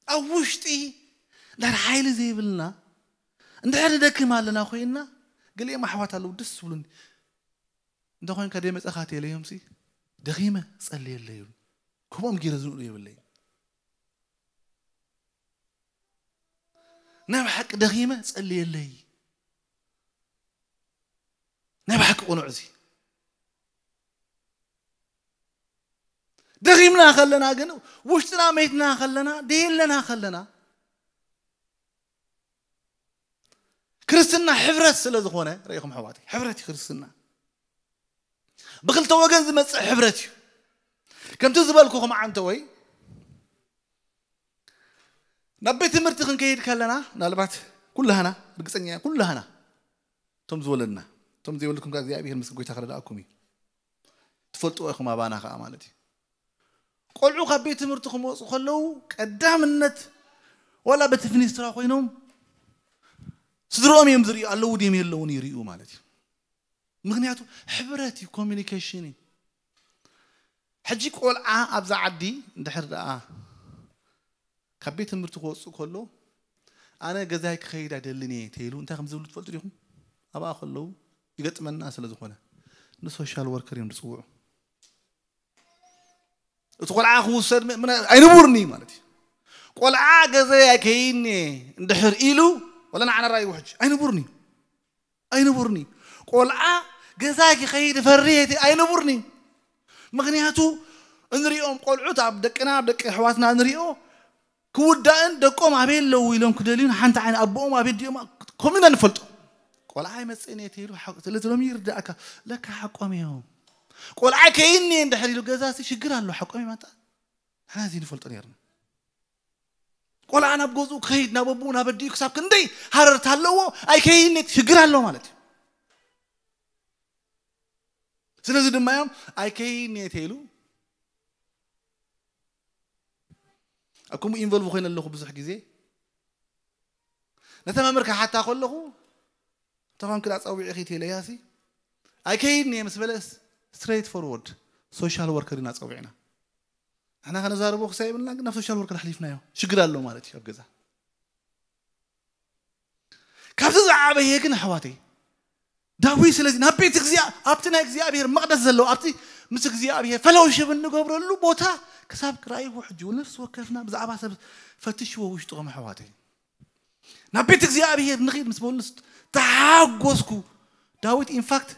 ኣብ ውሽጢ እንድሕር ሓይሊ ዘይብልና፣ እንድሕር ንደክም ኣለና ኮይንና፣ ገሊኦም ኣሕዋት ኣለዉ ደስ ዝብሉኒ። እንተ ኮይንካ ደይ መጻኻ ተለዮምሲ፣ ደኺመ ጸልየለይ ይብሉ። ከምኦም ገይረ ዝንእዶ የብለይ። ናይ ብሓቂ ደኺመ ጸልየለይ። ናይ ብሓቂ ቅኑዕ እዚ። ደኺምና ከለና ግን፣ ውሽጥና መይትና ከለና፣ ደየለና ከለና፣ ክርስትና ሕብረት ስለ ዝኾነ፣ ርኢኹም ኣሕዋተይ፣ ሕብረት እዩ ክርስትና። ብክልተ ወገን ዝመጽእ ሕብረት እዩ። ከምቲ ዝበልኩኹም ዓንተወይ፣ ናብ ቤት ትምህርቲ ክንከይድ ከለና፣ ምናልባት ኩላህና፣ ርግጸኛ እየ፣ ኩላህና፣ እቶም ዝወለድና፣ እቶም ዘይወለድኩም ከኣ እግዚኣብሔር ምስ ጎይታ ክረዳእኩም እዩ። ትፈልጥዎ ኢኹም ኣባና ከኣ ማለት እዩ። ቆልዑ ካብ ቤት ትምህርቲ ክመጹ ከለዉ ቀዳምነት ዋላ በቲ ፍኒስትራ ኮይኖም ስድርኦም እዮም ዝርእዩ፣ ኣለዉ ድዮም የለዉን ይርእዩ ማለት እዩ። ምኽንያቱ ሕብረት እዩ፣ ኮሚኒኬሽን እዩ። ሕጂ ቆልዓ ኣብዛ ዓዲ እንድሕር ደኣ ካብ ቤት ትምህርቲ ክወጽእ ከሎ፣ ኣነ ገዛይ ክኸይድ ኣይደልን እየ ተይሉ እንታይ ከም ዝብሉ ትፈልጡ ዲኹም? ኣብኣ ከለዉ ይገጥመና ስለ ዝኾነ፣ ንሶሻል ወርከር እዮም ዝጽውዑ። እቲ ቆልዓ ክውሰድ ም-፣ ምን-፣ ኣይንቡርኒ ማለት እዩ። ቆልዓ ገዛይ ኣይከይድን እየ እንድሕር ኢሉ፣ ወላ ንዓና ራእይዎ ሕጂ፣ ኣይንቡርኒ። ኣይንቡርኒ። ቆልዓ ገዛይ ክኸይድ ፈርየ እቲ ኣይንቡርኒ። ምኽንያቱ እንሪኦም ቆልዑት ኣብ ደቅና፣ ኣብ ደቂ ኣሕዋትና እንሪኦ ክውዳእን ደቆም ኣበይ ኣለዉ ኢሎም ክደልዩን ሓንቲ ዓይኒ ኣቦኦም ኣበይ ድዮም ከምኡ ኢና ንፈልጦ። ቆልዓ ኣይመጽእን እየ ተይሉ ሓ-፣ ስለዚ ሎሚ ይርዳእካ። ለካ ሓቆም እዮም። ቆልዓ ከይኒ እንድሕር ኢሉ ገዛ ሲ ሽግር ኣሎ ሓቆም ይመጣ። ንሕና እዚ ንፈልጦ ነርና። ቆልዓ ናብ ገዝኡ ክኸይድ ናብ ኣቦኡ ናብ ኣዲኡ ክሳብ ክንደይ ሃረርታ ኣለዎ። ኣይከይኒ ሽግር ኣሎ ማለት እዩ። ስለዚ ድማ እዮም ኣይከይኒ ተይሉ ኣብ ከምኡ ኢንቮልቭ ኮይነ ኣለኹ ብዙሕ ግዜ ነታ መምህር ክሓታ ከለኹ ተኾን ክዳ ጸዊዒ ኺት ኢለያሲ ኣይከይድን እየ ምስ በለ ስትሬት ፎርወርድ ሶሻል ወርከር ኢና ጸዊዕና። ንሕና ከነዛርቦ ክሳይ የብልና ግን ናብ ሶሻል ወርከር ኣሕሊፍናዮ። ሽግር ኣሎ ማለት እዩ ኣብ ገዛ። ካብዚ ዝዓበየ ግን ኣሕዋተይ ዳዊት ስለዚ ናብ ቤት እግዚኣብ-፣ ኣብቲ ናይ እግዚኣብሔር መቕደስ ዘለዎ ኣብቲ ምስ እግዚኣብሔር ፈሎውሽፕ እንገብረሉ ቦታ ክሳብ ክራይዎ ሕጂ እውን ነፍሲ ወከፍና ብዛዕባ ሰብ ፈትሽዎ ውሽጥኹም ኣሕዋተይ ናብ ቤት እግዚኣብሔር ንኺድ ምስ በሉስ ተሓጎስኩ። ዳዊት ኢንፋክት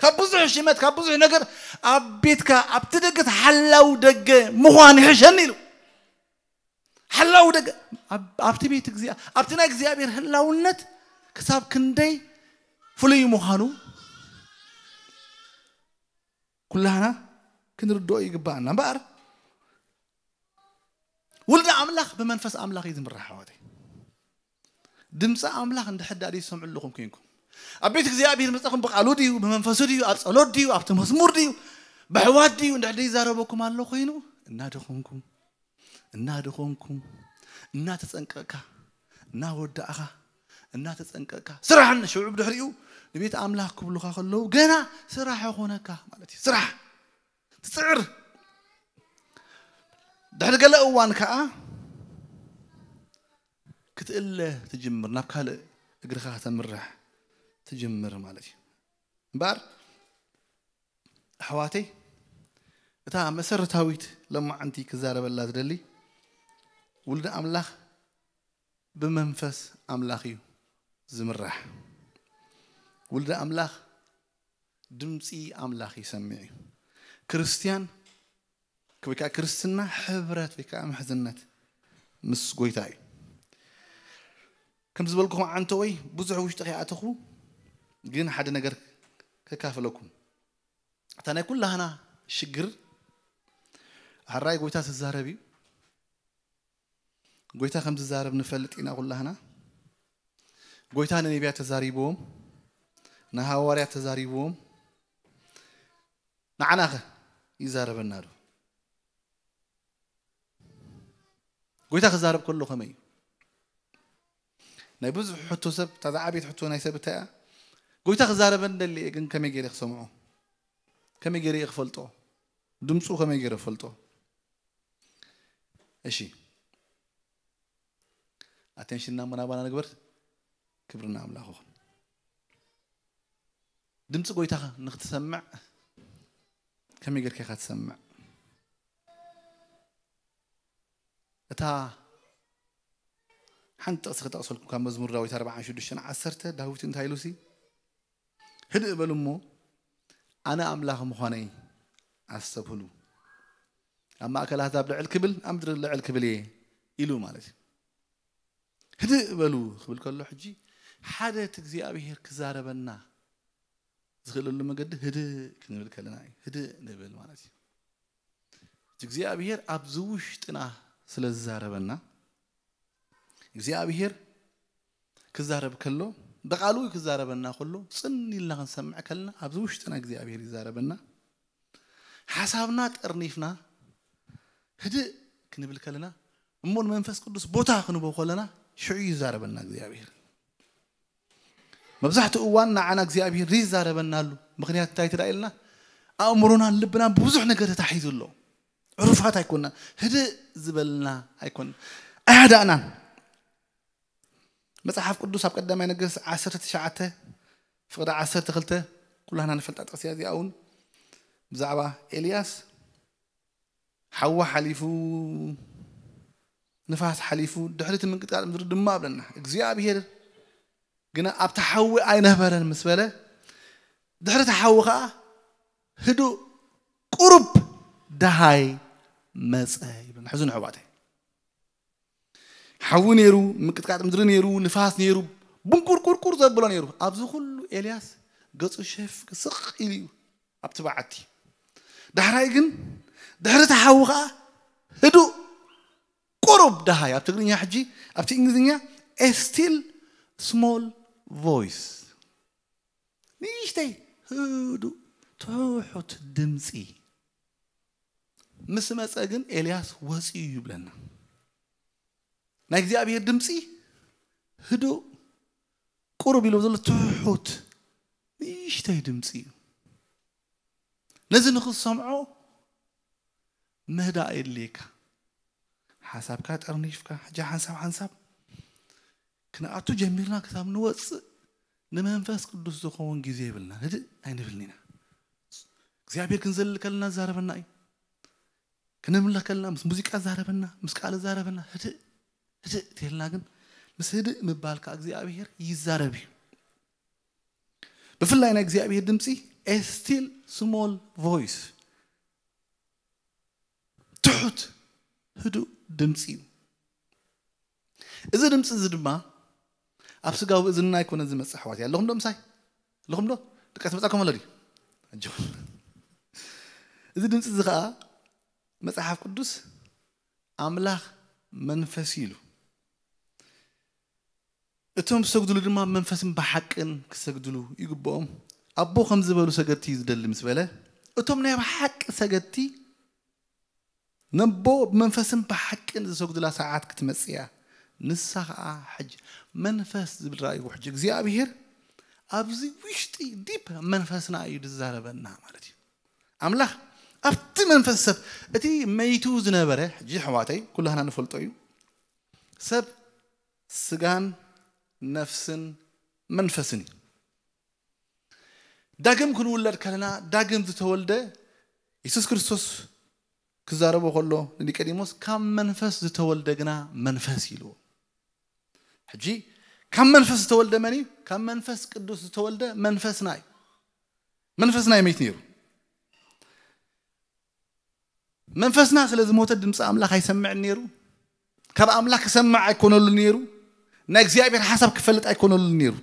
ካብ ብዙሕ ሽመት ካብ ብዙሕ ነገር ኣብ ቤትካ ኣብቲ ደገ ሓላው ደገ ምዃን ይሕሸኒ ኢሉ። ሓላው ደገ ኣብ-፣ ኣብቲ ቤት እግዚኣብ-፣ ኣብቲ ናይ እግዚኣብሔር ህላውነት ክሳብ ክንደይ ፍሉይ ምዃኑ ኩላህና ክንርድኦ ይግባኣና እምበኣር ውልዲ ኣምላኽ ብመንፈስ ኣምላኽ እዩ ዝምራሕ ኣሕዋተይ። ድምፂ ኣምላኽ እንድሕር ዳኣ ዝሰምዑ ኣለኹም ኮይንኩም ኣብ ቤት እግዚኣብሔር መፀኹም ብቃሉ ድዩ ብመንፈሱ ድዩ ኣብ ፀሎት ድዩ ኣብቲ መዝሙር ድዩ ብሕዋት ድዩ እንድሕር ዘይዛረበኩም ኣሎ ኮይኑ እናደኾንኩም እናደኾንኩም እናተፀንቀቕካ እናወዳእኻ እናተፀንቀቕካ ስራሕ ሽዑ ብድሕሪኡ ንቤት ኣምላኽ ክብሉኻ ከለዉ ገና ስራሕ ይኾነካ ማለት እዩ። ስራሕ ትፅዕር ድሕሪ ገለ እዋን ከዓ ክትእለ ትጅምር ናብ ካልእ እግርኻ ከተምርሕ ትጅምር ማለት እዩ። እምበኣር ኣሕዋተይ እታ መሰረታዊት ለማዓንቲ ክዛረበላ ዝደሊ ውልዲ ኣምላኽ ብመንፈስ ኣምላኽ እዩ ዝምራሕ። ውልዲ ኣምላኽ ድምፂ ኣምላኽ ይሰምዕ እዩ። ክርስትያን ወይ ከዓ ክርስትና ሕብረት ወይ ከዓ ምሕዝነት ምስ ጎይታ እዩ። ከም ዝበልኩኹም ዓንተወይ ብዙሕ ውሽጢ ከይኣተኹ ግን ሓደ ነገር ከካፍለኩም። እታ ናይ ኩላህና ሽግር ሓራይ ጎይታ ትዛረብ እዩ። ጎይታ ከም ዝዛረብ ንፈልጥ ኢና ኩላህና። ጎይታ ንነቢያት ተዛሪብዎም፣ ንሃዋርያት ተዛሪብዎም፣ ንዓናኸ ይዛረበና ዶ? ጎይታ ክዛረብ ከሎ ከመይ እዩ? ናይ ብዙሕ ሕቶ ሰብ እታ ዝዓበየት ሕቶ ናይ ሰብ እንታይ እያ? ጎይታ ክዛረበ እንደሊ እየ ግን ከመይ ገይረ ክሰምዖ? ከመይ ገይረ እየ ክፈልጦ? ድምፁ ከመይ ገይረ ክፈልጦ? እሺ፣ ኣቴንሽንና መናባና ንግበር። ክብርና ኣምላኽ ይኹን። ድምፂ ጎይታኻ ንክትሰምዕ ከመይ ጌርካ ኢኻ ትሰምዕ? እታ ሓንቲ ጥቕሲ ክጠቕሰልኩም ካብ መዝሙር ዳዊት ኣርብዓን ሽዱሽተን ዓሰርተ፣ ዳዊት እንታይ ኢሉ ሲ? "ህድእ በሉ እሞ ኣነ ኣምላኽ ምዃነይ ኣስተብህሉ፣ ኣብ ማእከል ኣህዛብ ልዕል ክብል ኣብ ምድሪ ልዕል ክብል እየ" ኢሉ ማለት እዩ። ህድእ በሉ ክብል ከሎ ሕጂ ሓደ እቲ እግዚኣብሄር ክዛረበና ዝኽእለሉ መገዲ ህድእ ክንብል ከለና እዩ። ህድእ ንብል ማለት እዩ። እቲ እግዚኣብሄር ኣብዚ ውሽጥና ስለ ዝዛረበና፣ እግዚኣብሄር ክዛረብ ከሎ፣ ብቓሉ ክዛረበና ከሎ ጽን ኢልና ክንሰምዕ ከለና ኣብዚ ውሽጥና እግዚኣብሄር ይዛረበና። ሓሳብና ጠርኒፍና ህድእ ክንብል ከለና እሞ ንመንፈስ ቅዱስ ቦታ ክንቦ ከለና ሽዑ ይዛረበና እግዚኣብሄር። መብዛሕትኡ እዋን ንዓና እግዚኣብሄር ይዛረበና ኣሉ። ምኽንያት እንታይ ትዳ ኢልና? ኣእምሮናን ልብናን ብብዙሕ ነገር ተታሒዙ ኣሎ። ዕሩፋት ኣይኮና፣ ህድእ ዝበልና ኣይኮና፣ ኣያዳእናን። መጽሓፍ ቅዱስ ኣብ ቀዳማይ ነገስ ዓሰርተ ትሽዓተ ፍቕዲ ዓሰርተ ክልተ ኩላህና ንፈልጣ ጥቕሲ እያ። እዚኣ እውን ብዛዕባ ኤልያስ ሓዊ ሓሊፉ፣ ንፋስ ሓሊፉ፣ ድሕሪ እቲ ምንቅጥቃጥ ምድሪ ድማ ኣብለና። እግዚኣብሄር ግና ኣብቲ ሓዊ ኣይነበረን ምስ በለ፣ ድሕሪ እቲ ሓዊ ኸዓ ህዱእ ቁሩብ ደሃይ መጸ ይብለና። ሕዙን ኣሕዋተይ፣ ሓዊ ነይሩ፣ ምቅጥቃጥ ምድሪ ነይሩ፣ ንፋስ ነይሩ፣ ቡንቁርቁርቁር ዘብሎ ነይሩ። ኣብዚ ኩሉ ኤልያስ ገጹ ሸፍ ስቕ ኢሉ እዩ ኣብቲ በዓቲ። ዳሕራይ ግን ድሕሪ እቲ ሓዊ ኸዓ ህዱእ ቁሩብ ደሃይ፣ ኣብ ትግርኛ ሕጂ፣ ኣብቲ እንግሊዝኛ a still small voice፣ ንእሽተይ ህዱእ ትሑት ድምፂ ምስ መፀ ግን ኤልያስ ወፂኡ ይብለና። ናይ እግዚኣብሔር ድምፂ ህዱእ ቁሩብ ኢሎ ዘሎ ትሑት ንእሽተይ ድምፂ እዩ። ነዚ ንኽትሰምዖ ምህዳእ የድልየካ። ሓሳብካ ጠርኒፍካ፣ ሕጂ ሓንሳብ ሓንሳብ ክንኣቱ ጀሚርና ክሳብ ንወፅእ ንመንፈስ ቅዱስ ዝኸውን ግዜ የብልና። ህድእ ኣይንብልን ኢና። እግዚኣብሔር ክንዘልል ከለና ዝዛረበና እዩ። ክነምልኽ ከለና ምስ ሙዚቃ ዛረበና፣ ምስ ቃል ዛረበና፣ ህድእ ህድእ ተልና ግን ምስ ህድእ ምባል ከዓ እግዚኣብሔር ይዛረብ እዩ። ብፍላይ ናይ እግዚኣብሔር ድምፂ a still small voice፣ ትሑት ህዱእ ድምፂ እዩ። እዚ ድምፂ እዚ ድማ ኣብ ስጋዊ እዝንና ኣይኮነ ዝመፅእ። ኣሕዋት ኣለኹም ዶ ምሳይ? ኣለኹም ዶ? ድቃስ መፃኩም ኣሎ ድዩ? ኣጆኹም። እዚ ድምፂ እዚ ከዓ መፅሓፍ ቅዱስ ኣምላኽ መንፈስ እዩ ኢሉ። እቶም ዝሰግድሉ ድማ ብመንፈስን ብሓቅን ክሰግድሉ ይግብኦም። ኣቦ ከም ዝበሉ ሰገድቲ እዩ ዝደሊ ምስ በለ፣ እቶም ናይ ብሓቂ ሰገድቲ ነቦ ብመንፈስን ብሓቅን ዝሰግዱላ ሰዓት ክትመጽእ እያ። ንሳ ኸዓ ሕጂ መንፈስ ዝብል ራእይዎ። ሕጂ እግዚኣብሔር ኣብዚ ውሽጢ ዲፕ መንፈስና እዩ ዝዛረበና ማለት እዩ። ኣምላኽ ኣብቲ መንፈስ ሰብ፣ እቲ መይቱ ዝነበረ፣ ሕጂ ኣሕዋተይ ኩላህና ንፈልጦ እዩ፣ ሰብ ስጋን ነፍስን መንፈስን እዩ። ዳግም ክንውለድ ከለና ዳግም ዝተወልደ የሱስ ክርስቶስ ክዛረቦ ከሎ ንኒቆዲሞስ ካብ መንፈስ ዝተወልደ ግና መንፈስ ኢልዎ። ሕጂ ካብ መንፈስ ዝተወልደ መን እዩ? ካብ መንፈስ ቅዱስ ዝተወልደ መንፈስና እዩ። መንፈስና እዩ መይት ነይሩ። መንፈስና ስለ ዝሞተ ድምፂ ኣምላኽ ኣይሰምዕን ነይሩ። ካብ ኣምላኽ ክሰምዕ ኣይኮነሉ ነይሩ። ናይ እግዚኣብሔር ሓሳብ ክፈልጥ ኣይኮነሉ ነይሩ።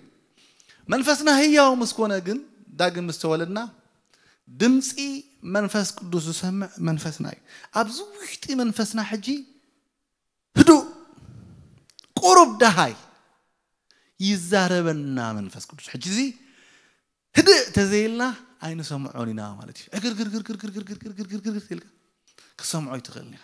መንፈስና ህያው ምስ ኮነ ግን ዳግም ምስ ተወለድና ድምፂ መንፈስ ቅዱስ ዝሰምዕ መንፈስና እዩ። ኣብዚ ውሽጢ መንፈስና ሕጂ ህዱእ ቁሩብ ደሃይ ይዛረበና መንፈስ ቅዱስ። ሕጂ እዚ ህድእ ተዘይልና ኣይንሰምዖን ኢና ማለት እዩ። ዕግርግርግርግርግርግርግርግርግርግርግር ኢልካ ክሰምዖ ኣይትኽእልን ኢኻ።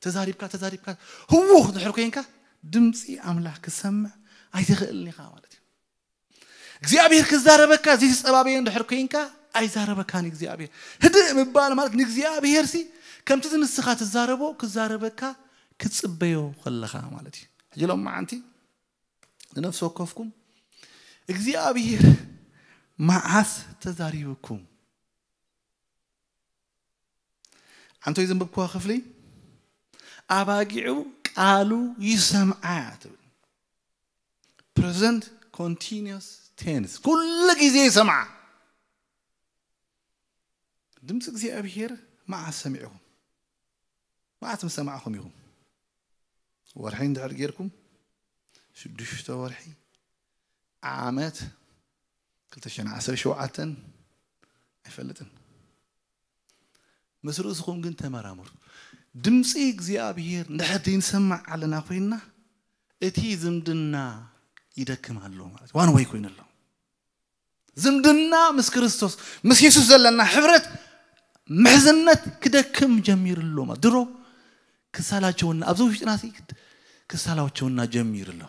ተዛሪብካ ተዛሪብካ ህዉኽ ድሕር ኮይንካ ድምፂ ኣምላኽ ክሰምዕ ኣይትኽእልን ኢኻ ማለት እዩ። እግዚኣብሔር ክዛረበካ ዘይተፀባበየ እንድሕር ኮይንካ ኣይዛረበካን እግዚኣብሔር። ህድእ ምባል ማለት ንእግዚኣብሔር ሲ ከምቲ ንስኻ ትዛረቦ ክዛረበካ ክትጽበዮ ከለኻ ማለት እዩ። ሕጂ ሎም መዓንቲ ንነፍሲ ወከፍኩም እግዚኣብሔር መዓስ ተዛሪብኩም? ዓንቶይ ዘንበብኩዋ ክፍሊ ኣባጊዑ ቃሉ ይሰምዓ ትብል። ፕረዘንት ኮንቲኒስ ቴንስ ኩሉ ግዜ ይሰምዓ። ድምፂ እግዚኣብሔር መዓስ ሰሚዕኹም? መዓስ ምስ ሰማዕኹም ኢኹም? ወርሒ እንድሕር ጌርኩም ሽዱሽተ ወርሒ ዓመት ክልተ ሽሕን ዓሰርተ ሸውዓተን ኣይፈልጥን። ምስ ርእስኹም ግን ተመራመሩ። ድምፂ እግዚኣብሔር እንድሕር ዘይንሰማዕ ኣለና ኮይንና እቲ ዝምድና ይደክም ኣሎ ማለት ዋን ወይ ኮይኑ ኣሎ። ዝምድና ምስ ክርስቶስ ምስ የሱስ ዘለና ሕብረት ምሕዝነት ክደክም ጀሚሩ ኣሎ ማለት ድሮ ክሳላቸውና ኣብዚ ውሽጥና ሲ ክሳላቸውና ጀሚሩ ኣሎ።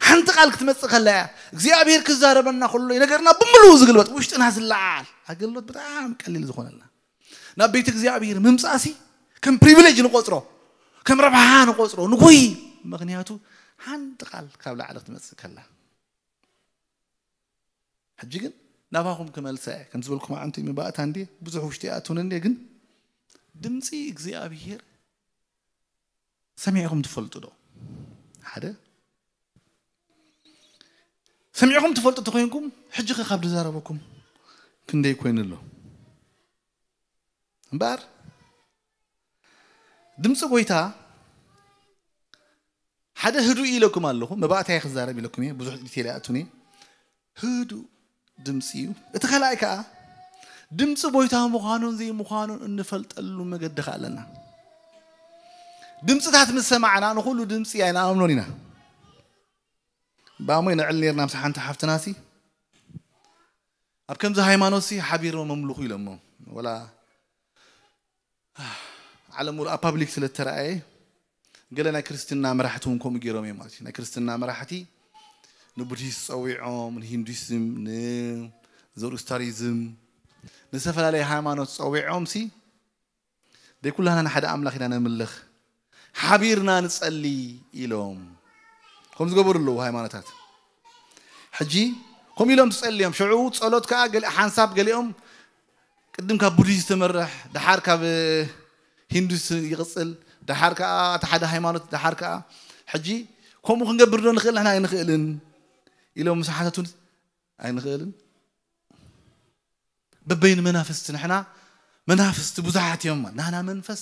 ሓንቲ ቃል ክትመጽእ ከላ እያ እግዚኣብሔር ክዛረበና ከሎ ነገርና ብምሉኡ ዝግልበጥ ውሽጥና ዝለዓል ኣገልግሎት ብጣዕሚ ቀሊል ዝኾነልና ናብ ቤት እግዚኣብሔር ምምጻእሲ ከም ፕሪቪሌጅ ንቆጽሮ ከም ረብሓ ንቆጽሮ ንጎይ ምክንያቱ ሓንቲ ቃል ካብ ላዕሊ ክትመጽእ ከላ ሕጂ ግን ናባኹም ክመልሰ እየ ከም ዝበልኩም ኣንቱ መባእታ እንዴ ብዙሕ ውሽጢ ኣቱን እንዴ ግን ድምፂ እግዚኣብሔር ሰሚዕኹም ትፈልጡ ዶ ሓደ ሰሚዕኹም ትፈልጡ ተኮይንኩም ሕጂ ከ ካብ ዝዛረበኩም ክንደይ ኮይኑ ኣሎ እምበኣር ድምፂ ጎይታ ሓደ ህዱእ ኢለኩም ኣለኹ መባእታይ ክዛረብ ኢለኩም እየ ብዙሕ ዲቴል ኣይኣቱን እየ ህዱእ ድምፂ እዩ እቲ ካልኣይ ከዓ ድምፂ ጎይታ ምዃኑን ዘይምዃኑን እንፈልጠሉ መገዲ ከዓ ኣለና ድምፅታት ምስ ሰማዕና ንኩሉ ድምፂ ኣይንኣምኖን ኢና ብኣሞይ ንዕል ነርና ምስ ሓንቲ ሓፍትናሲ ኣብ ከምዚ ሃይማኖት ሲ ሓቢርሞ መምልኹ ኢሎሞ ወላ ዓለም ሙሉእ ኣብ ፓብሊክ ስለ እተረኣየ ገለ ናይ ክርስትና መራሕቲ እውን ከምኡ ገይሮም እዮም ማለት እዩ ናይ ክርስትና መራሕቲ ንቡድሂስት ፀዊዖም ንሂንዱስም ንዘሩስታሪዝም ንዝተፈላለየ ሃይማኖት ፀዊዖም ሲ ደይ ኩላና ንሓደ ኣምላኽ ኢና ነምልኽ ሓቢርና ንጸሊ ኢሎም ከም ዝገበሩ ኣለዉ ሃይማኖታት ሕጂ ከም ኢሎም ትጸልዮም ሽዑ ጸሎት ከዓ ሓንሳብ ገሊኦም ቅድም ካብ ቡዲስት ትምርሕ ድሓር ካብ ሂንዱስ ይቕጽል ድሓር ከዓ እቲ ሓደ ሃይማኖት ድሓር ከዓ ሕጂ ከምኡ ክንገብር ዶ ንኽእል ንሕና ኣይንኽእልን ኢሎም ምስ ሓተቱን ኣይንኽእልን በበይን መናፍስቲ ንሕና መናፍስቲ ብዙሓት እዮም ናና መንፈስ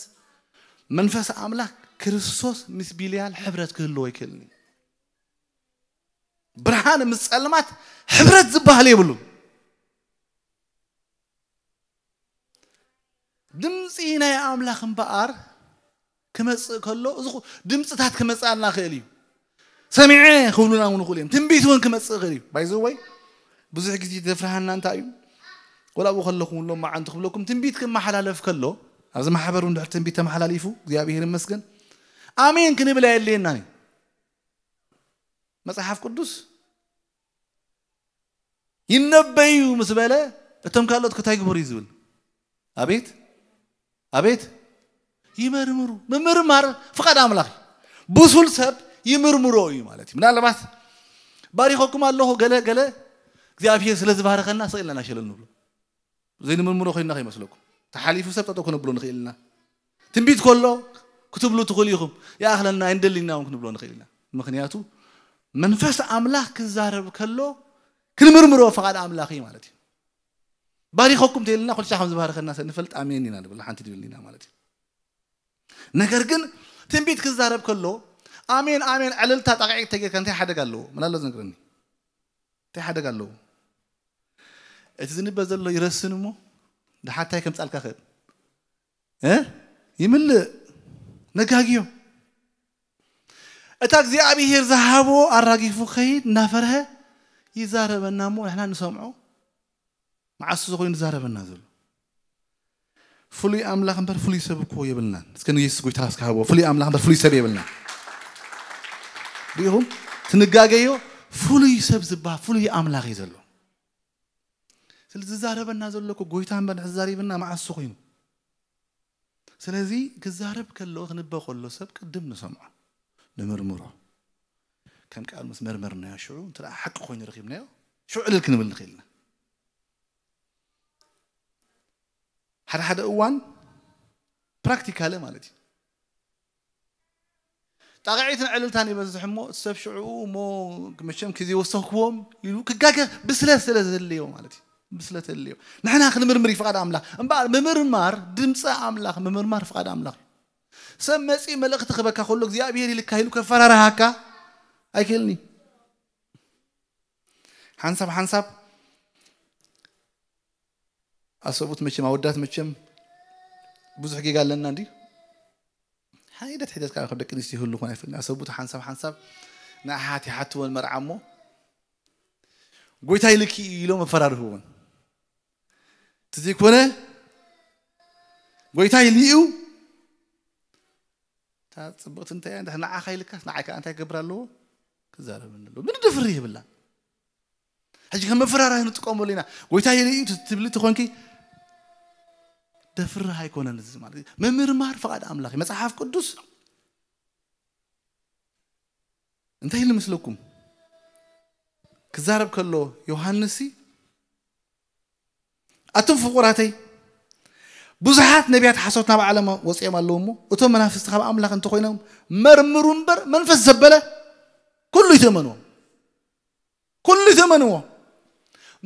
መንፈስ ኣምላኽ ክርስቶስ ምስ ቢልያል ሕብረት ክህልዎ ኣይክእልን እዩ ብርሃን ምስ ጸልማት ሕብረት ዝበሃል የብሉን ድምፂ ናይ ኣምላኽ እምበኣር ክመፅእ ከሎ እዚ ድምፅታት ክመፅኣልና ክእል እዩ ሰሚዐ ክብሉና እውን ክእሉ እዮም ትንቢት እውን ክመፅእ ክእል እዩ ባይዘወይ ብዙሕ ግዜ ዘፍርሃና እንታይ እዩ ወላ ኣብኡ ከለኹም ሎም መዓንቲ ክብለኩም ትንቢት ክመሓላለፍ ከሎ ኣብዚ ማሕበር እውን ድሕር ትንቢት ተመሓላሊፉ እግዚኣብሔር ይመስገን ኣሜን ክንብል ኣየድልየናን እዩ መፅሓፍ ቅዱስ ይነበዩ ምስ በለ እቶም ካልኦት ከታይ ግበሩ እዩ ዝብል ኣቤት ኣቤት ይመርምሩ ምምርማር ፍቓድ ኣምላኽ ብሱል ሰብ ይምርምሮ እዩ ማለት እዩ ምናልባት ባሪኸኩም ኣለኹ ገለ ገለ እግዚኣብሔር ስለ ዝባረኸና ስቕ ኢልና ናሸለል ንብሎ ዘይንምርምሮ ኮይንና ከይመስለኩም ተሓሊፉ ሰብ ጠጠው ክነብሎ ንኽእል ኢና ትንቢት ከሎ ክትብሉ ትኽእሉ ኢኹም ይኣኽለና ኣይንደሊና እውን ክንብሎ ንኽእል ኢና ምክንያቱ መንፈስ ኣምላኽ ክዛረብ ከሎ ክንምርምሮ ፍቓድ ኣምላኽ እዩ ማለት እዩ ባሪኸኩም ተይልና ኩልሻ ከም ዝባረኸና ሰብ ንፈልጥ ኣሜን ኢና ንብል ሓንቲ ድብል ኢና ማለት እዩ ነገር ግን ትንቢት ክዛረብ ከሎ ኣሜን ኣሜን ዕልልታ ጣቕዒት ተጌርካ እንታይ ሓደጋ ኣለዎ ምን ኣሎ ዝነግረኒ እንታይ ሓደጋ ኣለዎ እቲ ዝንበ ዘሎ ይረስን እሞ ድሓታይ ከም ጻልካ ክእል ይምልእ ነጋግዮ እታ እግዚኣብሔር ዝሃቦ ኣራጊፉ ከይድ እናፈርሀ ይዛረበና እሞ ንሕና ንሰምዖ መዓሱ ዝኾይኑ ዝዛረበና ዘሎ ፍሉይ ኣምላኽ እምበር ፍሉይ ሰብ እኮ የብልናን እስከ ንየሱስ ጎይታ እስከሃቦ ፍሉይ ኣምላኽ እምበር ፍሉይ ሰብ የብልና ሪኢኹም ትንጋገዮ ፍሉይ ሰብ ዝበሃል ፍሉይ ኣምላኽ እዩ ዘሎ ስለ ዝዛረበና ዘሎ እኮ ጎይታ እምበር ዝዛሪብና መዓሱ ኮይኑ። ስለዚ ክዛረብ ከሎ ክንበ ከሎ ሰብ ቅድም ንሰምዖ፣ ንምርምሮ። ከም ቃል ምስ መርመርናዮ ሽዑ እንተ ደኣ ሓቂ ኮይኑ ረኺብናዮ ሽዑ ዕልል ክንብል ንኽእል ኢና። ሓደ ሓደ እዋን ፕራክቲካሊ ማለት እዩ። ጣቕዒትን ዕልልታን ይበዝሕ እሞ እቲ ሰብ ሽዑ እሞ መቸም ክዜ ወሰኽክዎም ኢሉ ክጋገ ብስለት ስለ ዘድልዮ ማለት እዩ። ብስለት ዘድልዮ። ንሕና ክንምርምር እዩ ፍቓድ ኣምላኽ። እምበኣር ምምርማር፣ ድምፂ ኣምላኽ ምምርማር ፍቓድ ኣምላኽ እዩ። ሰብ መፂ መልእኽቲ ክበካ ከሎ እግዚኣብሔር ኢልካ ኢሉ ከፈራርሃካ ኣይክእልን እዩ። ሓንሳብ ሓንሳብ ኣሰቡት መቸም ኣወዳት መቸም ብዙሕ ጌጋ ኣለና እንዲ ሓይደት ሒደት ካብ ደቂ ኣንስትዮ ይህሉ ኮን ኣይፈልኒ ኣሰቡት ሓንሳብ ሓንሳብ ንኣሓት ይሓትወን መርዓ እሞ ጎይታ ይልኪ ኢሎም ኣፈራርህወን እቲ ዘይኮነ ጎይታ ይልዩ እታ ፅብቕቲ እንታይ እያ ንዓኻ ይልካስ ንዓይ ከዓ እንታይ ክገብር ኣለዎ ክዛረበኒ ኣለዎ ምንም ድፍሪ ይብላ ሕጂ ከም መፈራርሒ ንጥቀመሉ ኢና ጎይታ ይርኢ ትብሊ ትኾንኪ ደፍርህ ኣይኮነን እዚ ማለት ምምርማር ፍቓድ ኣምላኽ መፅሓፍ ቅዱስ እንታይ ኢሉ ምስለኩም ክዛረብ ከሎ ዮሃንስ ኣቱም ፍቑራተይ ብዙሓት ነቢያት ሓሶት ናብ ዓለም ወፂኦም ኣለዉ እሞ እቶም መናፍስቲ ካብ ኣምላኽ እንተኮይኖም መርምሩ እምበር መንፈስ ዘበለ ኩሉ ይተመንዎ ኩሉ ይተመንዎ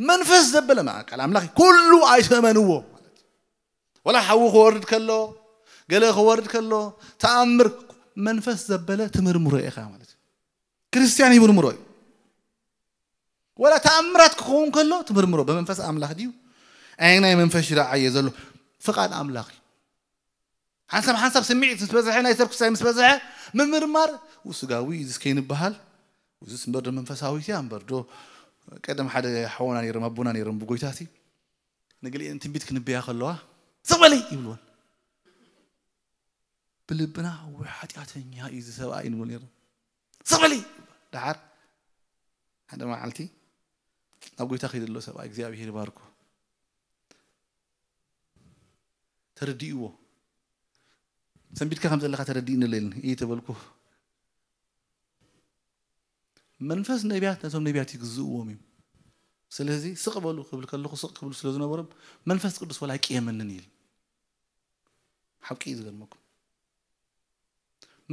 መንፈስ ዘበለ ቃል ኣምላኽ ኩሉ ኣይተመንዎ ማለት ወላ ሓዊ ክወርድ ከሎ ገለ ክወርድ ከሎ ተኣምር መንፈስ ዘበለ ትምርምሮ ኢኻ ማለት ክርስቲያን ይምርምሮ እዩ ወላ ተኣምራት ክኸውን ከሎ ትምርምሮ ብመንፈስ ኣምላኽ ድዩ ኣይ ናይ መንፈስ ይረዓየ ዘሎ ፍቓድ ኣምላኽ እዩ ሓንሳብ ሓንሳብ ስምዒት ምስ በዝሐ ናይ ሰብ ክሳይ ምስ በዝሐ ምምርማር ስጋዊ እዚ ከይንበሃል እዚስ እምበር ዶ መንፈሳዊት እያ እምበር ዶ ቀደም ሓደ ሓወና ነይሮም ኣቦና ነይሮም ብጎይታ ሲ ንግሊአን ትንቢት ክንበያ ከለዋ ስቕ በሊ ይብልወን ብልብና ወይ ሓጢኣተኛ እዩ እዚ ሰብኣይ ንብል ነይሮም ስቕ በሊ ደሓር ሓደ መዓልቲ ናብ ጎይታ ከይደሎ ሰብኣይ እግዚኣብሔር ይባርኮ ተረዲእዎ ሰንቢድካ ከም ዘለካ ተረዲእኒ ለይልን እየ ተበልኩ መንፈስ ነቢያት ነቶም ነቢያት ይግዝእዎም እዩ ስለዚ ስቕ በሉ ክብል ከለኹ ስቕ ክብሉ ስለ ዝነበሮም መንፈስ ቅዱስ ወላ ኣይቅየመንን ይል ሓቂ እዩ ዝገርመኩም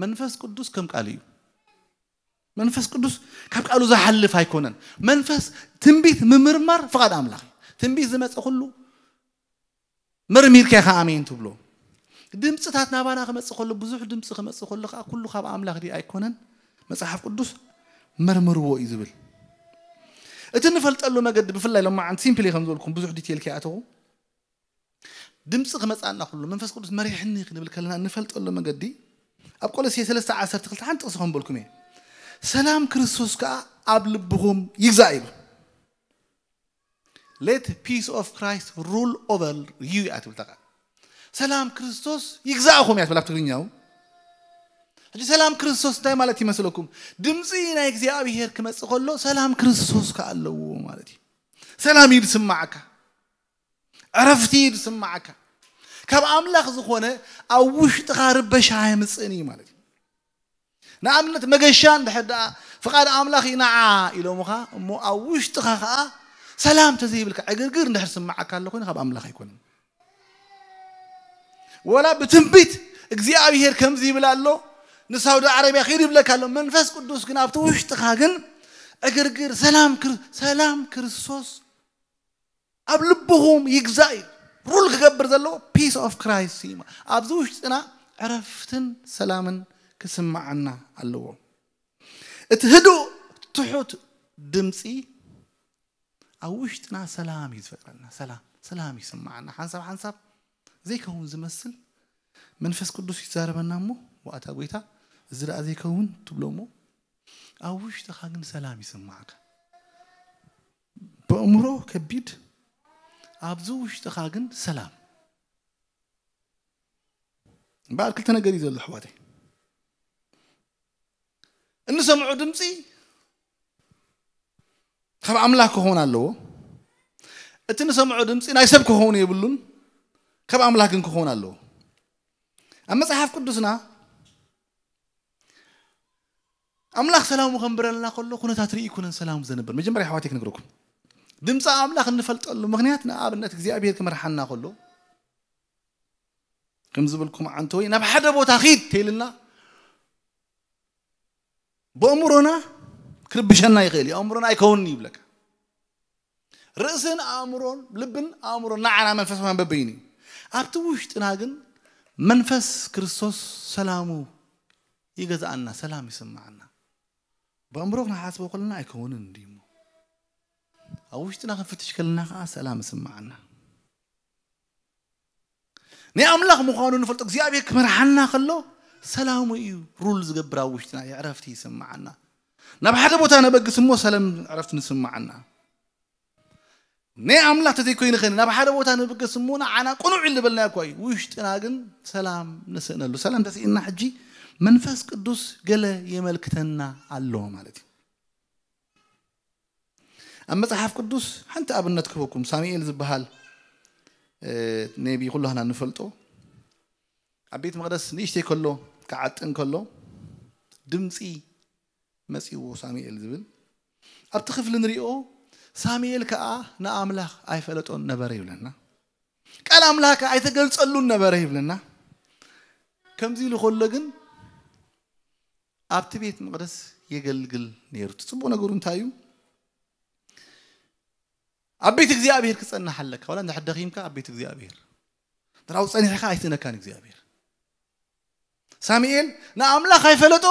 መንፈስ ቅዱስ ከም ቃል እዩ መንፈስ ቅዱስ ካብ ቃሉ ዝሓልፍ ኣይኮነን መንፈስ ትንቢት ምምርማር ፍቓድ ኣምላኽ እዩ ትንቢት ዝመፀ ኩሉ መርሚርካ ኢኻ ኣሜን ትብሎ ድምፅታት ናባና ክመፅእ ከሎ ብዙሕ ድምፂ ክመፅእ ከሎ ከዓ ኩሉ ካብ ኣምላኽ ድዩ ኣይኮነን መፅሓፍ ቅዱስ መርምርዎ እዩ ዝብል እቲ ንፈልጠሉ መገዲ ብፍላይ ሎማዓንቲ ሲምፕሊ ከም ዝበልኩም ብዙሕ ዲቴል ከይኣተኹ ድምፂ ክመፅኣና ከሎ መንፈስ ቅዱስ መሪሕኒ ክንብል ከለና እንፈልጠሉ መገዲ ኣብ ቆሎሴ ሰለስተ ዓሰርተ ክልተ ሓንቲ ጥቕሲ ከም በልኩም እየ ሰላም ክርስቶስ ከዓ ኣብ ልብኹም ይግዛእ ኢሉ let peace of Christ rule over you እያ ትብል ተቃ ሰላም ክርስቶስ ይግዛእኹም እያ ትብል ኣብ ትግርኛው ሕጂ ሰላም ክርስቶስ እንታይ ማለት ይመስለኩም ድምፂ ናይ እግዚኣብሄር ክመፅእ ከሎ ሰላም ክርስቶስ ከኣለዎ ማለት እዩ ሰላም እዩ ዝስማዓካ ዕረፍቲ እዩ ዝስማዓካ ካብ ኣምላኽ ዝኾነ ኣብ ውሽጥኻ ርበሻ የምፅእን እዩ ማለት እዩ ንኣብነት መገሻ እንድሕር ደኣ ፍቓድ ኣምላኽ ይንዓ ኢሎምኻ እሞ ኣብ ውሽጥኻ ኸዓ ሰላም ተዘይብልካ ዕግርግር እንድሕር ስምዓካ ኣሎ ኮይኑ ካብ ኣምላኽ ኣይኮነን ወላ ብትንቢት እግዚኣብሄር ከምዚ ይብል ኣሎ ንሳውዲ ዓረብያ ኺድ ይብለካ ኣሎ መንፈስ ቅዱስ ግን ኣብቲ ውሽጥኻ ግን ዕግርግር ሰላም ሰላም ክርስቶስ ኣብ ልብኹም ይግዛእ እዩ ሩል ክገብር ዘለዎ peace of Christ እዩ ኣብዚ ውሽጥና ዕረፍትን ሰላምን ክስምዓና ኣለዎ እቲ ህዱእ ትሑት ድምፂ ኣብ ውሽጥና ሰላም እዩ ዝፈጥረልና ሰላም ሰላም ይስምዓና ሓንሳብ ሓንሳብ ዘይከውን ዝመስል መንፈስ ቅዱስ ይዛረበና እሞ ዋእታ ጎይታ እዚ ደኣ ዘይከውን ትብሎ እሞ ኣብ ውሽጥኻ ግን ሰላም ይስምዓካ በእምሮ ከቢድ ኣብዚ ውሽጥኻ ግን ሰላም እምበኣር ክልተ ነገር እዩ ዘሎ ኣሕዋተይ እንሰምዖ ድምፂ ካብ ኣምላኽ ክኾን ኣለዎ እቲ ንሰምዖ ድምፂ ናይ ሰብ ክኸውን የብሉን፣ ካብ ኣምላኽ ግን ክኸውን ኣለዎ። ኣብ መፅሓፍ ቅዱስና ኣምላኽ ሰላሙ ከንብረልና ከሎ ኩነታት ርኢ ይኩነን ሰላሙ ዘንብር። መጀመርያ ኣሕዋተይ ክነግረኩም፣ ድምፂ ኣምላኽ እንፈልጠሉ ምኽንያት፣ ንኣብነት እግዚኣብሔር ክመርሓና ከሎ፣ ከም ዝበልኩም፣ ዓንተወይ ናብ ሓደ ቦታ ኺድ ተይልና፣ ብኣእምሮና ክርብሸና ይኽእል እዩ። ኣእምሮና ኣይከውንን ይብለካ። ርእስን ኣእምሮን፣ ልብን ኣእምሮን ንዓና መንፈሳውያን በበይኑ እዩ። ኣብቲ ውሽጥና ግን መንፈስ ክርስቶስ ሰላሙ ይገዝኣና፣ ሰላም ይስምዓና። ብኣእምሮ ክንሓስቦ ከለና ኣይከውንን እንድዩ እሞ፣ ኣብ ውሽጥና ክንፍትሽ ከለና ከዓ ሰላም ይስምዓና። ናይ ኣምላኽ ምዃኑ ንፈልጦ እግዚኣብሔር ክመርሓና ከሎ ሰላሙ እዩ ሩል ዝገብር ኣብ ውሽጥና፣ የዕረፍቲ ይስምዓና። ናብ ሓደ ቦታ ነበግስ እሞ ሰላም ዕረፍቲ ንስምዓና። ናይ ኣምላኽ ተዘይኮይኑ ኸን ናብ ሓደ ቦታ ንብገስ እሞ ንዓና ቅኑዕ ኢሉ ዝበልና እኳ እዩ። ውሽጥና ግን ሰላም ንስእነሉ። ሰላም ተስኢና ሕጂ መንፈስ ቅዱስ ገለ የመልክተና ኣሎ ማለት እዩ። ኣብ መጽሓፍ ቅዱስ ሓንቲ ኣብነት ክህበኩም። ሳሙኤል ዝበሃል፣ እ፣ ነቢ ኩላህና ንፈልጦ። ኣብ ቤት መቕደስ ንእሽተይ ከሎ፣ ክዓጥን ከሎ፣ ድምፂ መፂዎ ሳሙኤል ዝብል ኣብቲ ክፍሊ ንሪኦ። ሳሙኤል ከዓ ንኣምላኽ ኣይፈለጦን ነበረ ይብለና። ቃል ኣምላኽ ከዓ ኣይተገልጸሉን ነበረ ይብለና። ከምዚ ኢሉ ከሎ ግን ኣብቲ ቤት መቕደስ የገልግል ነይሩ። እቲ ጽቡቕ ነገሩ እንታይ እዩ? ኣብ ቤት እግዚኣብሔር ክጸንሕ ኣለካ። ዋላ እንድሕር ደኺምካ ኣብ ቤት እግዚኣብሔር። ድራው ጸኒሕካ ኣይስእነካን እግዚኣብሔር። ሳሙኤል ንኣምላኽ ኣይፈለጦ፣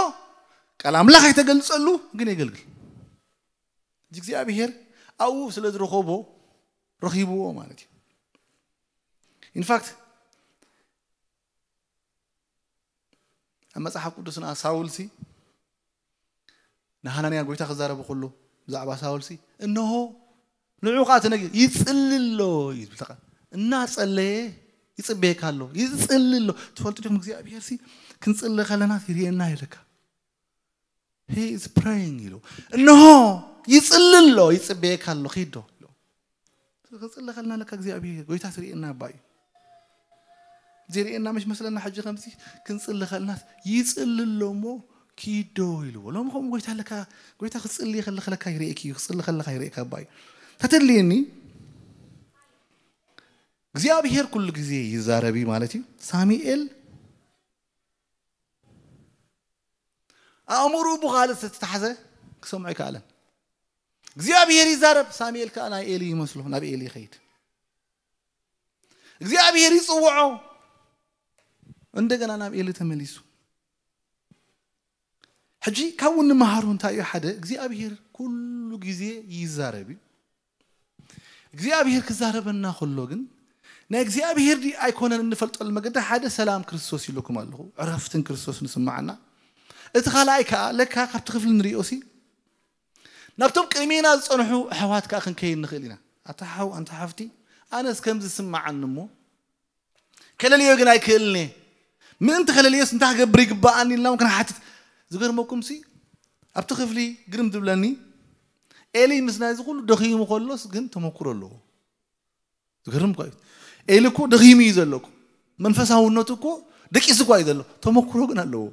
ቃል ኣምላኽ ኣይተገልጸሉ፣ ግን የገልግል። እዚ እግዚኣብሔር ኣብኡ ስለ ዝረኸቦ፣ ረኺብዎ ማለት እዩ። ኢንፋክት፣ ኣብ መጽሓፍ ቅዱስና ሳውል ሲ፣ ንሃናንያ ጎይታ ክዛረቡ ከሎ ብዛዕባ ሳውል ሲ፣ "እንሆ ንዑ ኸኣ ተነጊ-" "ይጽሊ ኣሎ" እዩ ዝብል። ተቓ-፣ እናጸለየ ይጽበየካ ኣሎ፣ ይጽሊ ኣሎ። ትፈልጡ ዲኹም እግዚኣብሔር ሲ ክንጽሊ ከለና ይርእየና እዩ ለካ። "He is praying" ኢሉ፣ "እንሆ ይጽሊ ኣሎ፣ ይጽበየካ ኣሎ፣ ኪድ ዶ?" ኢሉ። ክንጽሊ ከለና ለካ እግዚኣብሔር ጎይታ ትርእየና እባ እዩ። ዘይርእየና መሽ መስለና ሕጂ ከምዚ ክንጽሊ ከለናስ ይጽሊ ኣሎ እሞ ኪድ ዶ ኢልዎ። ሎሚ ከምኡ ጎይታ ለካ፣ ጎይታ ክትጽሊ ከለኻ ለካ ይርእየኪ እዩ፣ ክትጽሊ ከለኻ ይርእየካ እባ እዩ። ተተድልየኒ እግዚኣብሔር ኩሉ ግዜ ይዛረብ እዩ ማለት እዩ። ሳሙኤል ኣእምሮኡ ብኻልእ ዝተታሕዘ ክሰምዖ ኣይከኣለን። እግዚኣብሔር ይዛረብ፣ ሳሙኤል ከኣ ናይ ኤሊ ይመስሎ፣ ናብ ኤሊ ይኸይድ። እግዚኣብሔር ይጽውዖ፣ እንደገና ናብ ኤሊ ተመሊሱ። ሕጂ ካብኡ እንመሃሮ እንታይ እዩ? ሓደ እግዚኣብሔር ኩሉ ግዜ ይዛረብ እዩ። እግዚኣብሔር ክዛረበና ከሎ ግን ናይ እግዚኣብሔር ድዩ ኣይኮነን እንፈልጠሉ መገዲ ሓደ ሰላም ክርስቶስ ኢለኩም ኣለኹ፣ ዕረፍትን ክርስቶስ ንስምዓና። እቲ ካልኣይ ከኣ ለካ ካብቲ ክፍሊ ንሪኦ ሲ ናብቶም ቅድሜና ዝጸንሑ ኣሕዋት ከኣ ክንከይድ ንኽእል ኢና። ኣታ ሓው፣ ኣንታ ሓፍቲ፣ ኣነስ ከምዚ ዝስምዓኒ እሞ ከለልዮ ግን ኣይክእልን እየ። ምእንቲ ከለልዮስ እንታይ ክገብር ይግባኣኒ ኢልና እውን ክንሓትት። ዝገርመኩም ሲ ኣብቲ ክፍሊ ግርም ዝብለኒ ኤሊ ምስ ናይዚ ኩሉ ደኺሙ ከሎስ ግን ተመኩሮ ኣለዎ። ዝገርም እኮ እዩ። ኤሊ እኮ ደኺሙ እዩ ዘሎ እኮ። መንፈሳውነቱ እኮ ደቂሱ እኮ እዩ ዘሎ። ተመኩሮ ግን ኣለዎ።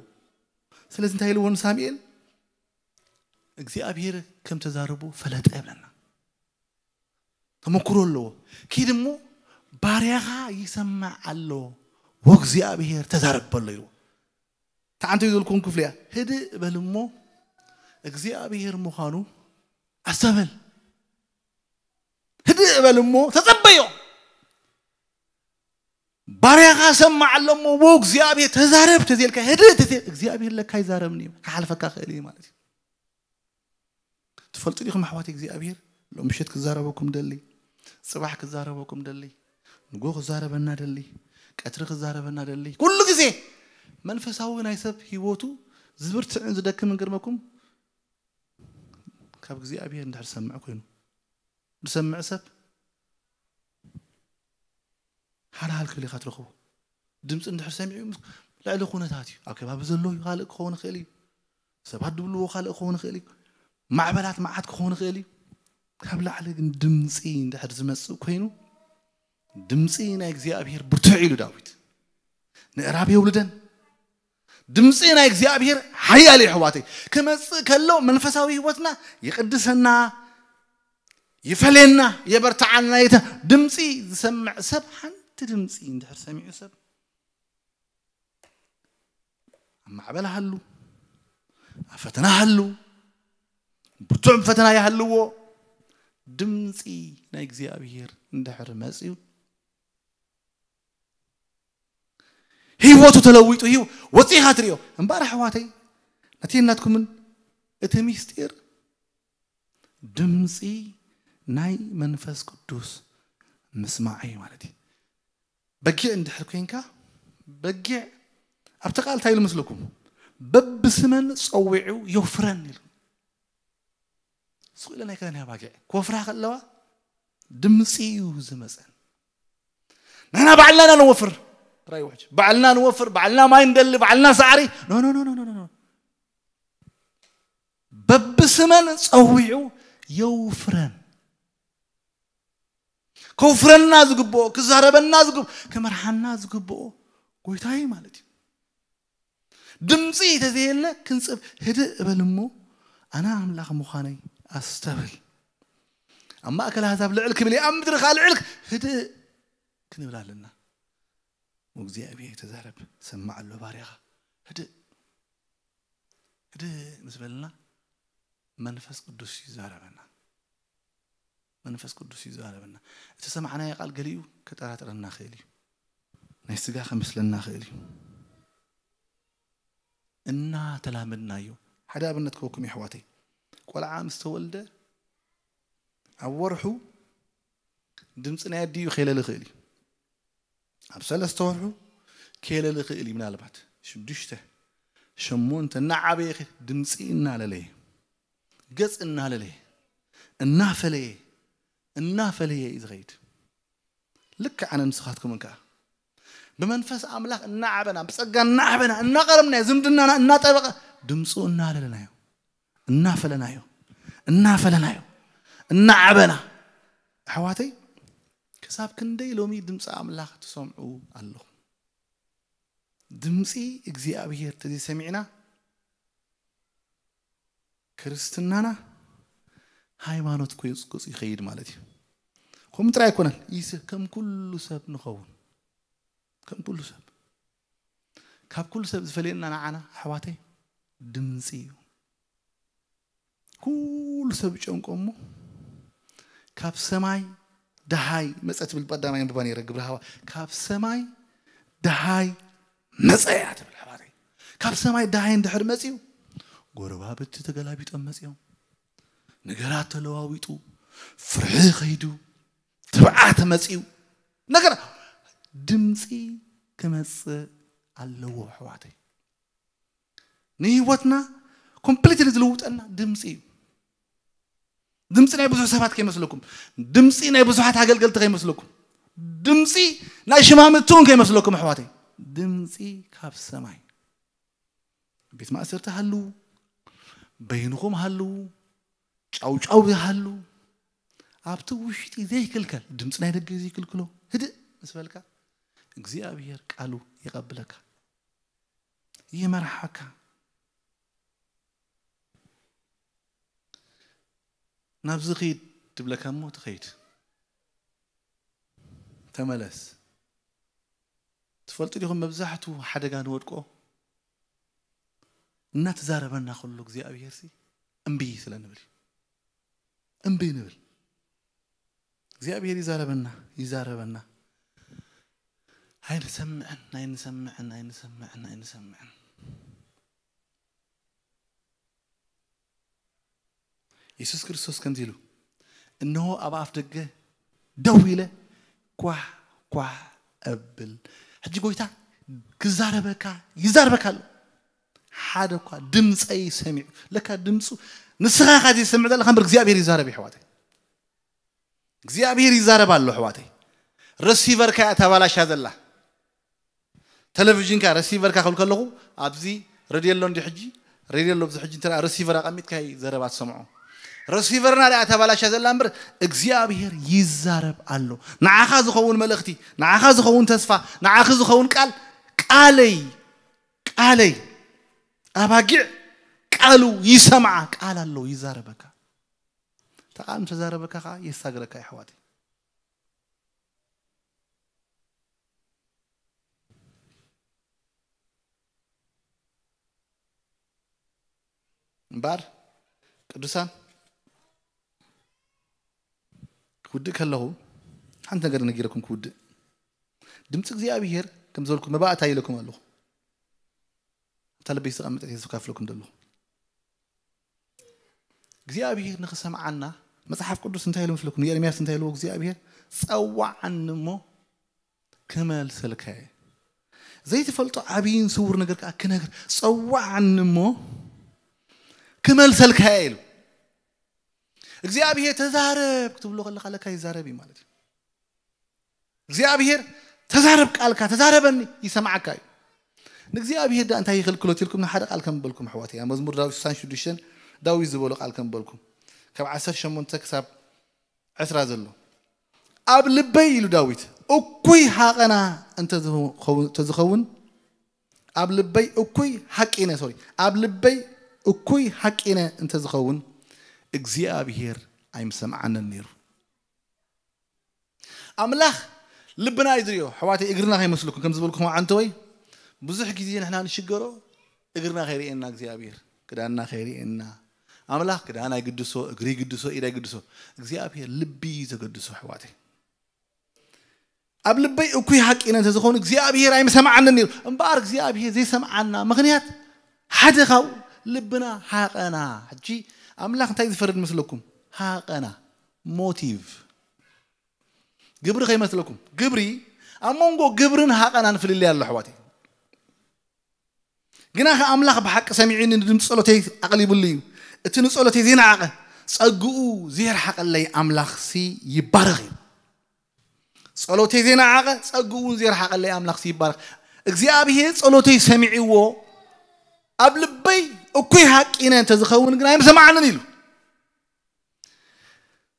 ስለዚ እንታይ ኢልዎ ንሳሙኤል? እግዚኣብሔር ከም ተዛረቦ ፈለጠ ይብለና። ተመኩሮ ኣለዎ። ኪድ እሞ ባርያኻ ይሰምዕ ኣሎ፣ ወእግዚኣብሔር ተዛረብ በሎ ኢልዎ። ተዓንቶ ይዘልኩም ክፍሊ እያ። ህድእ በል እሞ እግዚኣብሔር ምዃኑ ኣስተብህል። ህድእ በል እሞ ተጸበዮ። ባርያኻ ሰማዕ ኣሎ እሞ፣ "ዎ እግዚኣብሔር ተዛረብ" ተዜልካ፣ ህድእ ተዜ-፣ እግዚኣብሔር ለካ ይዛረብኒ እዩ፣ ክሓልፈካ ክእል እዩ ማለት እዩ። ትፈልጡ ዲኹም ኣሕዋት፣ እግዚኣብሔር ሎም ምሸት ክዛረበኩም ደሊ፣ ጽባሕ ክዛረበኩም ደሊ፣ ንጎ ክዛረበና ደሊ፣ ቀትሪ ክዛረበና ደሊ። ኩሉ ግዜ መንፈሳዊ ናይ ሰብ ህይወቱ ዝብርትዕን ዝደክምን ግርመኩም ካብ እግዚኣብሔር እንድሕር ዝሰምዕ ኮይኑ፣ ዝሰምዕ ሰብ ሃልሃል ክብል ኢኻ ትረኽቦ። ድምፂ እንድሕር ሰሚዑ ምስ ልዕሊ ኩነታት እዩ። ኣብ ከባቢ ዘሎ እዩ፣ ካልእ ክኸውን ይኽእል እዩ። ሰባት ድብልዎ ካልእ ክኸውን ይኽእል እዩ። ማዕበላት መዓት ክኸውን ይኽእል እዩ። ካብ ላዕሊ ግን ድምፂ እንድሕር ዝመፅእ ኮይኑ፣ ድምፂ ናይ እግዚኣብሔር ብርቱዕ ኢሉ ዳዊት። ንእራብ የውልደን። ድምፂ ናይ እግዚኣብሔር ሓያል እዩ ኣሕዋተይ። ክመፅእ ከሎ መንፈሳዊ ህይወትና ይቅድሰና፣ ይፈለየና፣ የበርትዓና። የተ ድምፂ ዝሰምዕ ሰብ ሓንቲ ድምፂ እንድሕር ሰሚዑ ሰብ ኣብ ማዕበል ሃሉ፣ ኣብ ፈተና ሃሉ፣ ብርቱዕ ፈተና ይሃልዎ፣ ድምፂ ናይ እግዚኣብሔር እንድሕር መፅዩ ህይወቱ ተለዊጡ ህይወ ወፂኻ ትሪኦ። እምበኣር ኣሕዋተይ፣ ነቲ ናትኩምን እቲ ሚስጢር ድምፂ ናይ መንፈስ ቅዱስ ምስማዕ እዩ ማለት እዩ። በጊዕ እንድሕር ኮንካ፣ በጊዕ ኣብቲ ቃል እንታይ ኢሉ ምስልኩም? በብስመን ጸዊዑ የውፍረን ኢሉ። ስቕ ኢለን ኣይከዳን እያ ባጊዕ። ክወፍራ ከለዋ ድምፂ እዩ ዝመፀን። ንሕና ባዕልና ኢና ንወፍር። ጥራይ ውሕጅ። ባዕልና ንወፍር፣ ባዕልና ማይ እንደሊ፣ ባዕልና ሳዕሪ። ኖ፣ ኖ፣ ኖ፣ ኖ፣ ኖ፣ ኖ። በብስመን ጸዊዑ የውፍረን። ከውፍረና ዝግብኦ፣ ክዛረበና ዝግብኦ፣ ክመርሓና ዝግብኦ ጎይታይ ማለት እዩ። ድምፂ ተዘየለ ክንፅብ ህድእ እበል እሞ ኣነ ኣምላኽ ምዃነይ ኣስተብል። ኣብ ማእከል ኣህዛብ ልዕል ክብል እየ፣ ኣብ ምድሪ ከዓ ልዕል ክ-፣ ህድእ ክንብል ኣለና። እግዚኣብሔር ተዛረብ፣ ሰማዕ ኣሎ ባርያኻ። ህድእ፣ ህድእ ምስ በልና መንፈስ ቅዱስ ይዛረበና። መንፈስ ቅዱስ ይዛረበና። እቲ ሰማዕናዮ ቃል ገሊኡ ከጠራጥረና ክእል እዩ። ናይ ስጋ ከመስለና ክእል እዩ። እናተላመድናዮ። ሓደ ኣብነት ክህበኩም የሕዋተይ። ቆልዓ ምስ ተወልደ ኣብ ወርሑ ድምፂ ናይ ኣዲኡ ከይለሊ ክእል እዩ። ኣብ ሰለስተ ወርሑ ከይለሊ ክእል እዩ። ምናልባት ሽዱሽተ፣ ሸሞንተ እናዓበየ ከ-፣ ድምፂ እናለለየ፣ ገፅ እናለለየ፣ እናፈለየ፣ እናፈለየ እዩ ዝኸይድ። ልክዕ ኣነ ንስኻትኩምን ከኣ ብመንፈስ ኣምላኽ እናዓበና፣ ብጸጋ እናዓበና፣ እናቐረብናዮ፣ ዝምድናና እናጠበቐ፣ ድምፁ እናለለናዮ፣ እናፈለናዮ፣ እናፈለናዮ፣ እናዓበና። ኣሕዋተይ፣ ክሳብ ክንደይ ሎሚ ድምፂ ኣምላኽ ትሰምዑ ኣለኹም? ድምፂ እግዚኣብሔር ተዘይሰሚዕና ክርስትናና ሃይማኖት ኮይፅቁፅ ይኸይድ ማለት እዩ። ከምኡ ጥራይ ኣይኮነን፣ ይስ-፣ ከም ኩሉ ሰብ ንኸውን። ከም ኩሉ ሰብ። ካብ ኩሉ ሰብ ዝፈልየና ንዓና ኣሕዋተይ ድምፂ እዩ። ኩሉ ሰብ ጨንቆ እሞ ካብ ሰማይ ደሃይ መፀ ትብል። ቀዳማይ ኣንብባ ነይረ ግብረ ሃዋ። ካብ ሰማይ ደሃይ መፀ እያ ትብል ኣሕዋተይ። ካብ ሰማይ ደሃይ እንድሕር መፅዩ፣ ጎረባብቲ ተገላቢጦም መፅዮም፣ ነገራት ተለዋዊጡ፣ ፍርሒ ከይዱ፣ ትብዓት መፅዩ፣ ነገር ድምፂ ክመፅእ ኣለዎ ኣሕዋተይ። ንህይወትና ኮምፕሊትሊ ዝልውጠና ድምፂ እዩ። ድምፂ ናይ ብዙሕ ሰባት ከይመስለኩም፣ ድምፂ ናይ ብዙሓት ኣገልገልቲ ከይመስለኩም፣ ድምፂ ናይ ሽማምቲ እውን ከይመስለኩም ኣሕዋተይ። ድምፂ ካብ ሰማይ። ቤት ማእሰርቲ ሃልዉ፣ በይንኹም ሃልዉ፣ ጫውጫው ሃልዉ፣ ኣብቲ ውሽጢ ዘይክልከል፣ ድምፂ ናይ ደገ ዘይክልክሎ፣ ህድእ ምስ በልካ እግዚኣብሔር ቃሉ ይቐብለካ፣ ይመርሓካ። ናብዚ ኺድ ትብለካ እሞ ትኸይድ። ተመለስ። ትፈልጡ ዲኹም መብዛሕቱ ሓደጋ ንወድቆ እናተዛረበና ከሎ እግዚኣብሔር ሲ እምቢ ስለ ንብል እዩ። እምቢ ንብል። እግዚኣብሔር ይዛረበና፣ ይዛረበና። ኣይንሰምዕን፣ ኣይንሰምዕን፣ ኣይንሰምዕን፣ ኣይንሰምዕን። የሱስ ክርስቶስ ከምዚ ኢሉ፣ "እንሆ ኣብ ኣፍ ደገ ደው ኢለ ኳሕ ኳሕ እብል።" ሕጂ ጎይታ ክዛረበካ፣ ይዛረበካ ኣሎ። ሓደ እኳ ድምፀይ ሰሚዑ፣ ለካ ድምፁ ንስኻ ኢኻ ዘይሰምዕ ዘለኻ እምበር እግዚኣብሔር ይዛረብ፣ ኣሕዋተይ። እግዚኣብሔር ይዛረብ ኣሎ፣ ኣሕዋተይ። ረሲቨርካ እያ ተባላሻ ዘላ። ቴሌቪዥንካ ረሲቨርካ ክብል ከለኹ፣ ኣብዚ ሬድዮ ኣሎ እንዲ ሕጂ፣ ሬድዮ ኣሎ፣ ኣብዚ ሕጂ እንተ ረሲቨር ኣቐሚጥካ እዩ ዘረባ ትሰምዖ። ረሲቨርና ዳኣ ተባላሻ ዘላ እምበር እግዚኣብሔር ይዛረብ ኣሎ። ንዓኻ ዝኸውን መልእኽቲ፣ ንዓኻ ዝኸውን ተስፋ፣ ንዓኺ ዝኸውን ቃል፣ ቃለይ፣ ቃለይ፣ ኣባጊዕ ቃሉ ይሰምዓ፣ ቃል ኣሎ ይዛረበካ። ተቃም ተዛረበካ ከዓ የሳግረካ ይሕዋት። እምበር ቅዱሳን ክውድእ ከለኹ ሓንቲ ነገር ነጊረኩም ክውድእ። ድምፂ እግዚኣብሔር ከም ዝበልኩ መባእታ ኢለኩም ኣለኹ። እታ ልበይ ዝተቐመጠት እየ ዝካፍለኩም ዘለኹ። እግዚኣብሔር ንኽሰምዓና መጽሓፍ ቅዱስ እንታይ ኢሉ መስለኩም? ንኤርምያስ እንታይ ኢልዎ እግዚኣብሔር? "ጸዋዓኒ እሞ ክመልሰልካ እየ። ዘይትፈልጦ ዓብይን ስውር ነገር ከዓ ክነግር፣ ጸዋዓኒ እሞ ክመልሰልካ እየ" ኢሉ። እግዚኣብሔር "ተዛረብ" ክትብሎ ከለኻ ለካ ይዛረብ እዩ ማለት እዩ። እግዚኣብሔር "ተዛረብ፣ ቃልካ ተዛረበኒ፣ ይሰምዓካ እዩ።" ንእግዚኣብሔር ዳ እንታይ ይኽልክሎ ኢልኩም ንሓደ ቃል ከም በልኩም ኣሕዋተይ፣ ኣብ መዝሙር ዳዊት ስሳን ሽዱሽተን ዳዊት ዝበሎ ቃል ከም በልኩም፣ ካብ ዓሰርተ ሸሞንተ ክሳብ ዕስራ ዘሎ፣ "ኣብ ልበይ" ኢሉ ዳዊት፣ "እኩይ ሃቐና እንተዝኸውን፣ እንተዝኸውን፣ ኣብ ልበይ እኩይ ሃቂነ፣ ሶሪ፣ ኣብ ልበይ እኩይ ሃቂነ እንተዝኸውን፣ እግዚኣብሔር ኣይምሰምዓንን ነይሩ።" ኣምላኽ ልብና እዩ ዝሪኦ። ኣሕዋተይ፣ እግርና ከይመስለኩም፣ ከም ዝበልኩም ዓንተወይ፣ ብዙሕ ግዜ ንሕና ንሽገሮ እግርና ከይርእየና እግዚኣብሔር፣ ክዳንና ከይርእየና። ኣምላኽ ክዳን ኣይግድሶ፣ እግሪ ይግድሶ፣ ኢድ ኣይግድሶ። እግዚኣብሔር ልቢ እዩ ዘገድሶ ኣሕዋተይ። "ኣብ ልበይ እኩይ ሃቂነ እንተዝኸውን እግዚኣብሔር ኣይምሰምዓንን ነይሩ።" እምበኣር እግዚኣብሔር ዘይሰምዓና ምኽንያት ሓደ ካብኡ ልብና ሃቐና። ሕጂ ኣምላኽ እንታይ ዝፈርድ መስለኩም? ሃቐና፣ ሞቲቭ፣ ግብሪ ከይመስለኩም። ግብሪ፣ ኣብ መንጎ ግብርን ሃቐናን ፍልልይ ኣሎ ኣሕዋተይ። ግናኸ ኣምላኽ ብሓቂ ሰሚዑኒ፣ ንድምፂ ጸሎተይ ኣቕሊቡሉ እዩ። እቲ ንጸሎተይ ዘይነዓቐ፣ ጸግኡ ዘይርሓቐለይ ኣምላኽሲ ይባረኽ እዩ። ጸሎተይ ዘይነዓቐ፣ ጸግኡ እውን ዘይርሓቐለይ ኣምላኽሲ ይባረኽ። እግዚኣብሔር ጸሎተይ ሰሚዕዎ፣ ኣብ ልበይ እኩይ ሃቂነ እንተዝኸውን ግን ኣይምሰማዓንን ኢሉ።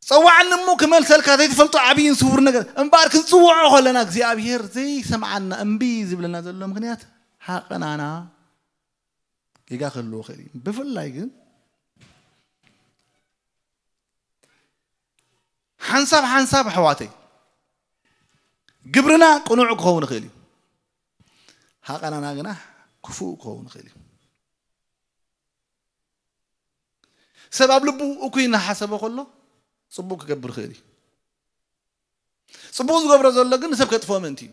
"ጸዋዕኒ እሞ ክመልሰልካ ዘይትፈልጦ ዓብይን ስውር ነገር።" እምበኣር ክንጽውዖ ከለና እግዚኣብሔር ዘይሰምዓና፣ እምቢ ዝብለና ዘሎ ምኽንያት ሃቐናና ጌጋ ክህልዎ ይኽእል እዩ። ብፍላይ ግን ሓንሳብ ሓንሳብ ኣሕዋተይ ግብርና ቅኑዕ ክኸውን ይኽእል እዩ። ሃቐናና ግና ክፉእ ክኸውን ይኽእል እዩ። ሰብ ኣብ ልቡ እኩይ እናሓሰበ ከሎ ጽቡቕ ክገብር ይኽእል እዩ። ጽቡቕ ዝገብሮ ዘሎ ግን ንሰብ ከጥፍኦ ምእንቲ እዩ።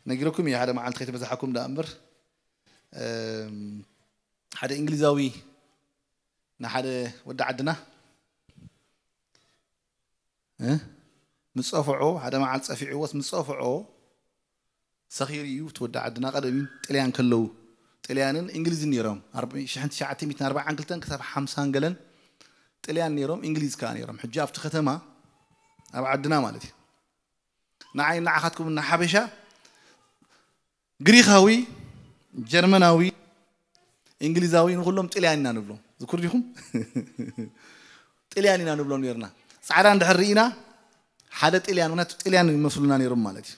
ነጊረኩም እየ፣ ሓደ መዓልቲ ከይተበዛሓኩም ደኣ እምበር፣ እም፣ ሓደ እንግሊዛዊ ንሓደ ወዲ ዓድና፣ እ፣ ምስ ጸፍዖ፣ ሓደ መዓልቲ ጸፊዕዎስ ምስ ጸፍዖ፣ ሰኺሩ እዩ እቲ ወዲ ዓድና። ቀደም እዩ ጥልያን ከለዉ፣ ጥልያንን እንግሊዝን ነይሮም። ኣርብ-፣ ሽሕን ትሽዓተ ሚእትን ኣርባዓን ክልተን ክሳብ ሓምሳን ገለን ጥልያን ነይሮም፣ እንግሊዝ ከኣ ነይሮም። ሕጂ ኣብቲ ከተማ፣ ኣብ ዓድና ማለት እዩ፣ ንዓይ ንዓኻትኩም እና ሓበሻ፣ ግሪኻዊ፣ ጀርመናዊ፣ እንግሊዛዊ፣ ንኹሎም ጥልያን ኢና ንብሎም። ዝኩር ዲኹም? ጥልያን ኢና ንብሎም ነይርና። ጻዕዳ እንድሕር ርኢና፣ ሓደ ጥልያን፣ ምኽንያቱ ጥልያን ይመስሉና ነይሮም ማለት እዩ።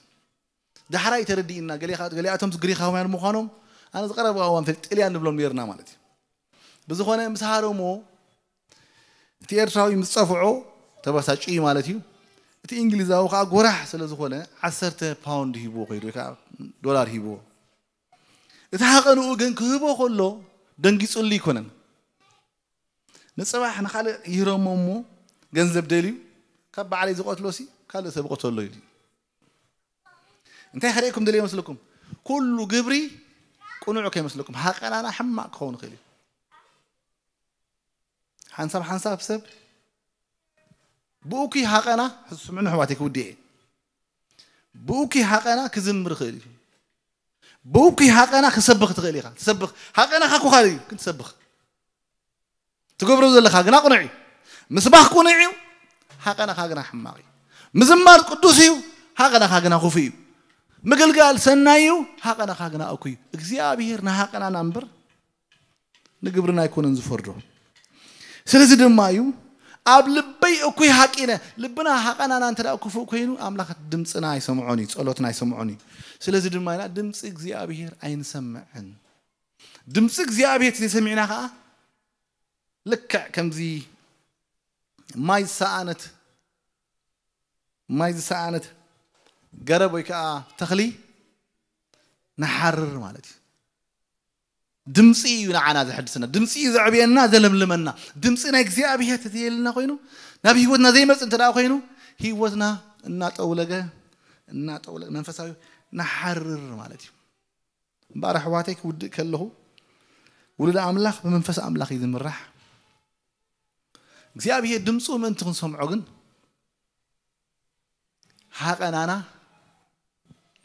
ዳሕራይ ተረዲእና፣ ገሊኻ-፣ ገሊኣቶም ግሪኻውያን ምዃኖም፣ ኣነ ዝቐረበ እዋን ፈል-፣ ጥልያን ንብሎም ነይርና ማለት እዩ። ብዝኾነ፣ ምስ ሃረሞ፣ እቲ ኤርትራዊ ምስ ጸፍዖ፣ ተበሳጭዩ ማለት እዩ። እቲ እንግሊዛዊ ከኣ ጎራሕ ስለ ዝኾነ፣ ዓሰርተ ፓውንድ ሂብዎ ከይዱ፣ ወይ ከኣ ዶላር ሂብዎ። እቲ ሃቐንኡ ግን ክህቦ ከሎ፣ ደንጊጹሉ ኣይኮነን። ንጽባሕ ንኻልእ ይህረሞ እሞ፣ ገንዘብ ደልዩ፣ ካብ ባዕለይ ዝቐትሎሲ፣ ካልእ ሰብ ይቐተሎ ኢሉ። እንታይ ከርእየኩም ደልየ መስለኩም? ኩሉ ግብሪ ቅኑዕ ከይመስለኩም፣ ሃቐናና ሕማቕ ክኸውን ይኽእል እዩ። ሓንሳብ ሓንሳብ ሰብ ብእኩይ ሃቐና፣ ስምዑኒ ኣሕዋተይ፣ ክውድእ እየ። ብእኩይ ሃቐና ክዝምር ይኽእል እዩ። ብእኩይ ሃቐና ክሰብኽ ትኽእል ኢኻ። ትሰብኽ። ሃቐናኻ እኮ ካልእ እዩ፣ ግን ትሰብኽ። ትገብሮ ዘለኻ ግና ቅኑዕ እዩ። ምስባኽ ቅኑዕ እዩ፣ ሃቐናኻ ግና ሕማቕ እዩ። ምዝማር ቅዱስ እዩ፣ ሃቐናኻ ግና ክፉእ እዩ። ምግልጋል ሰናይ እዩ፣ ሃቐናኻ ግና እኩይ እዩ። እግዚኣብሔር ንሃቐናና እምበር ንግብርና ኣይኮነን ዝፈርዶ። ስለዚ ድማ እዩ ኣብ ልበይ እኩይ ሃቂነ። ልብና ሃቀናና እንተ ደኣ ክፉእ ኮይኑ ኣምላኽ ድምፅና ኣይሰምዖን እዩ፣ ጸሎትና ኣይሰምዖን እዩ። ስለዚ ድማ ኢና ድምፂ እግዚኣብሔር ኣይንሰምዕን። ድምፂ እግዚኣብሔር ተዘይሰሚዕና ከዓ ልክዕ ከምዚ ማይ ዝሰኣነት ማይ ዝሰኣነት ገረብ ወይ ከዓ ተኽሊ ንሓርር ማለት እዩ። ድምፂ እዩ ንዓና ዘሐድስና፣ ድምፂ እዩ ዘዕብየና ዘለምልመና። ድምፂ ናይ እግዚኣብሔር ተዘየልና ኮይኑ ናብ ህይወትና ዘይመፅ እንተ ደኣ ኮይኑ ህይወትና እናጠውለገ እናጠውለገ መንፈሳዊ ንሓርር ማለት እዩ። እምበኣር ኣሕዋተይ ክውድእ ከለኹ ውሉድ ኣምላኽ ብመንፈስ ኣምላኽ እዩ ዝምራሕ። እግዚኣብሔር ድምፁ ምእንቲ ክንሰምዖ ግን ሃቐናና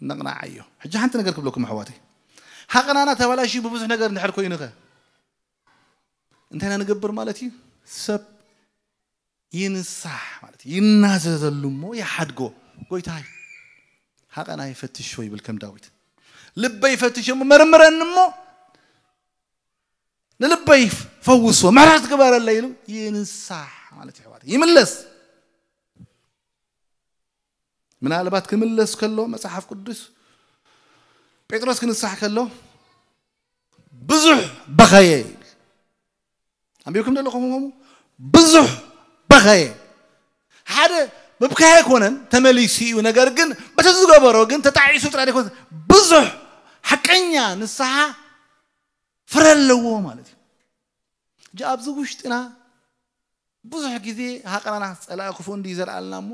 ነቕናዓዮ። ሕጂ ሓንቲ ነገር ክብለኩም ኣሕዋተይ፣ ሃቐናና ተባላሽዩ ብብዙሕ ነገር እንድሕር ኮይኑኸ እንታይ ኢና ንገብር ማለት እዩ? ሰብ ይንሳሕ ማለት እዩ። ይናዘዘሉ እሞ ይሓድጎ። ጎይታይ ሃቐና ይፈትሾ ይብል ከም ዳዊት። ልበይ ፈትሾ እሞ መርምረኒ እሞ ንልበይ ፈውሶ ምሕረት ግበረለይ ኢሉ ይንሳሕ ማለት እዩ። ኣሕዋተይ ይምለስ። ምናልባት ክምለስ ከሎ መጽሓፍ ቅዱስ ጴጥሮስ ክንሳሕ ከሎ ብዙሕ በኸየ ይብል። ኣንቢብኩም ዘለኹም ብዙሕ በኸየ። ሓደ ምብካይ ኣይኮነን ተመሊሱ እዩ። ነገር ግን በቲ ዝገበሮ ግን ተጣዒሱ ጥራይ ኣይኮነን። ብዙሕ ሓቀኛ ንስሓ ፍረ ኣለዎ ማለት እዩ። ሕጂ ኣብዚ ውሽጥና ብዙሕ ግዜ ሃቐናና ጸላኢ ክፉእ እንዲ ይዘርኣልና እሞ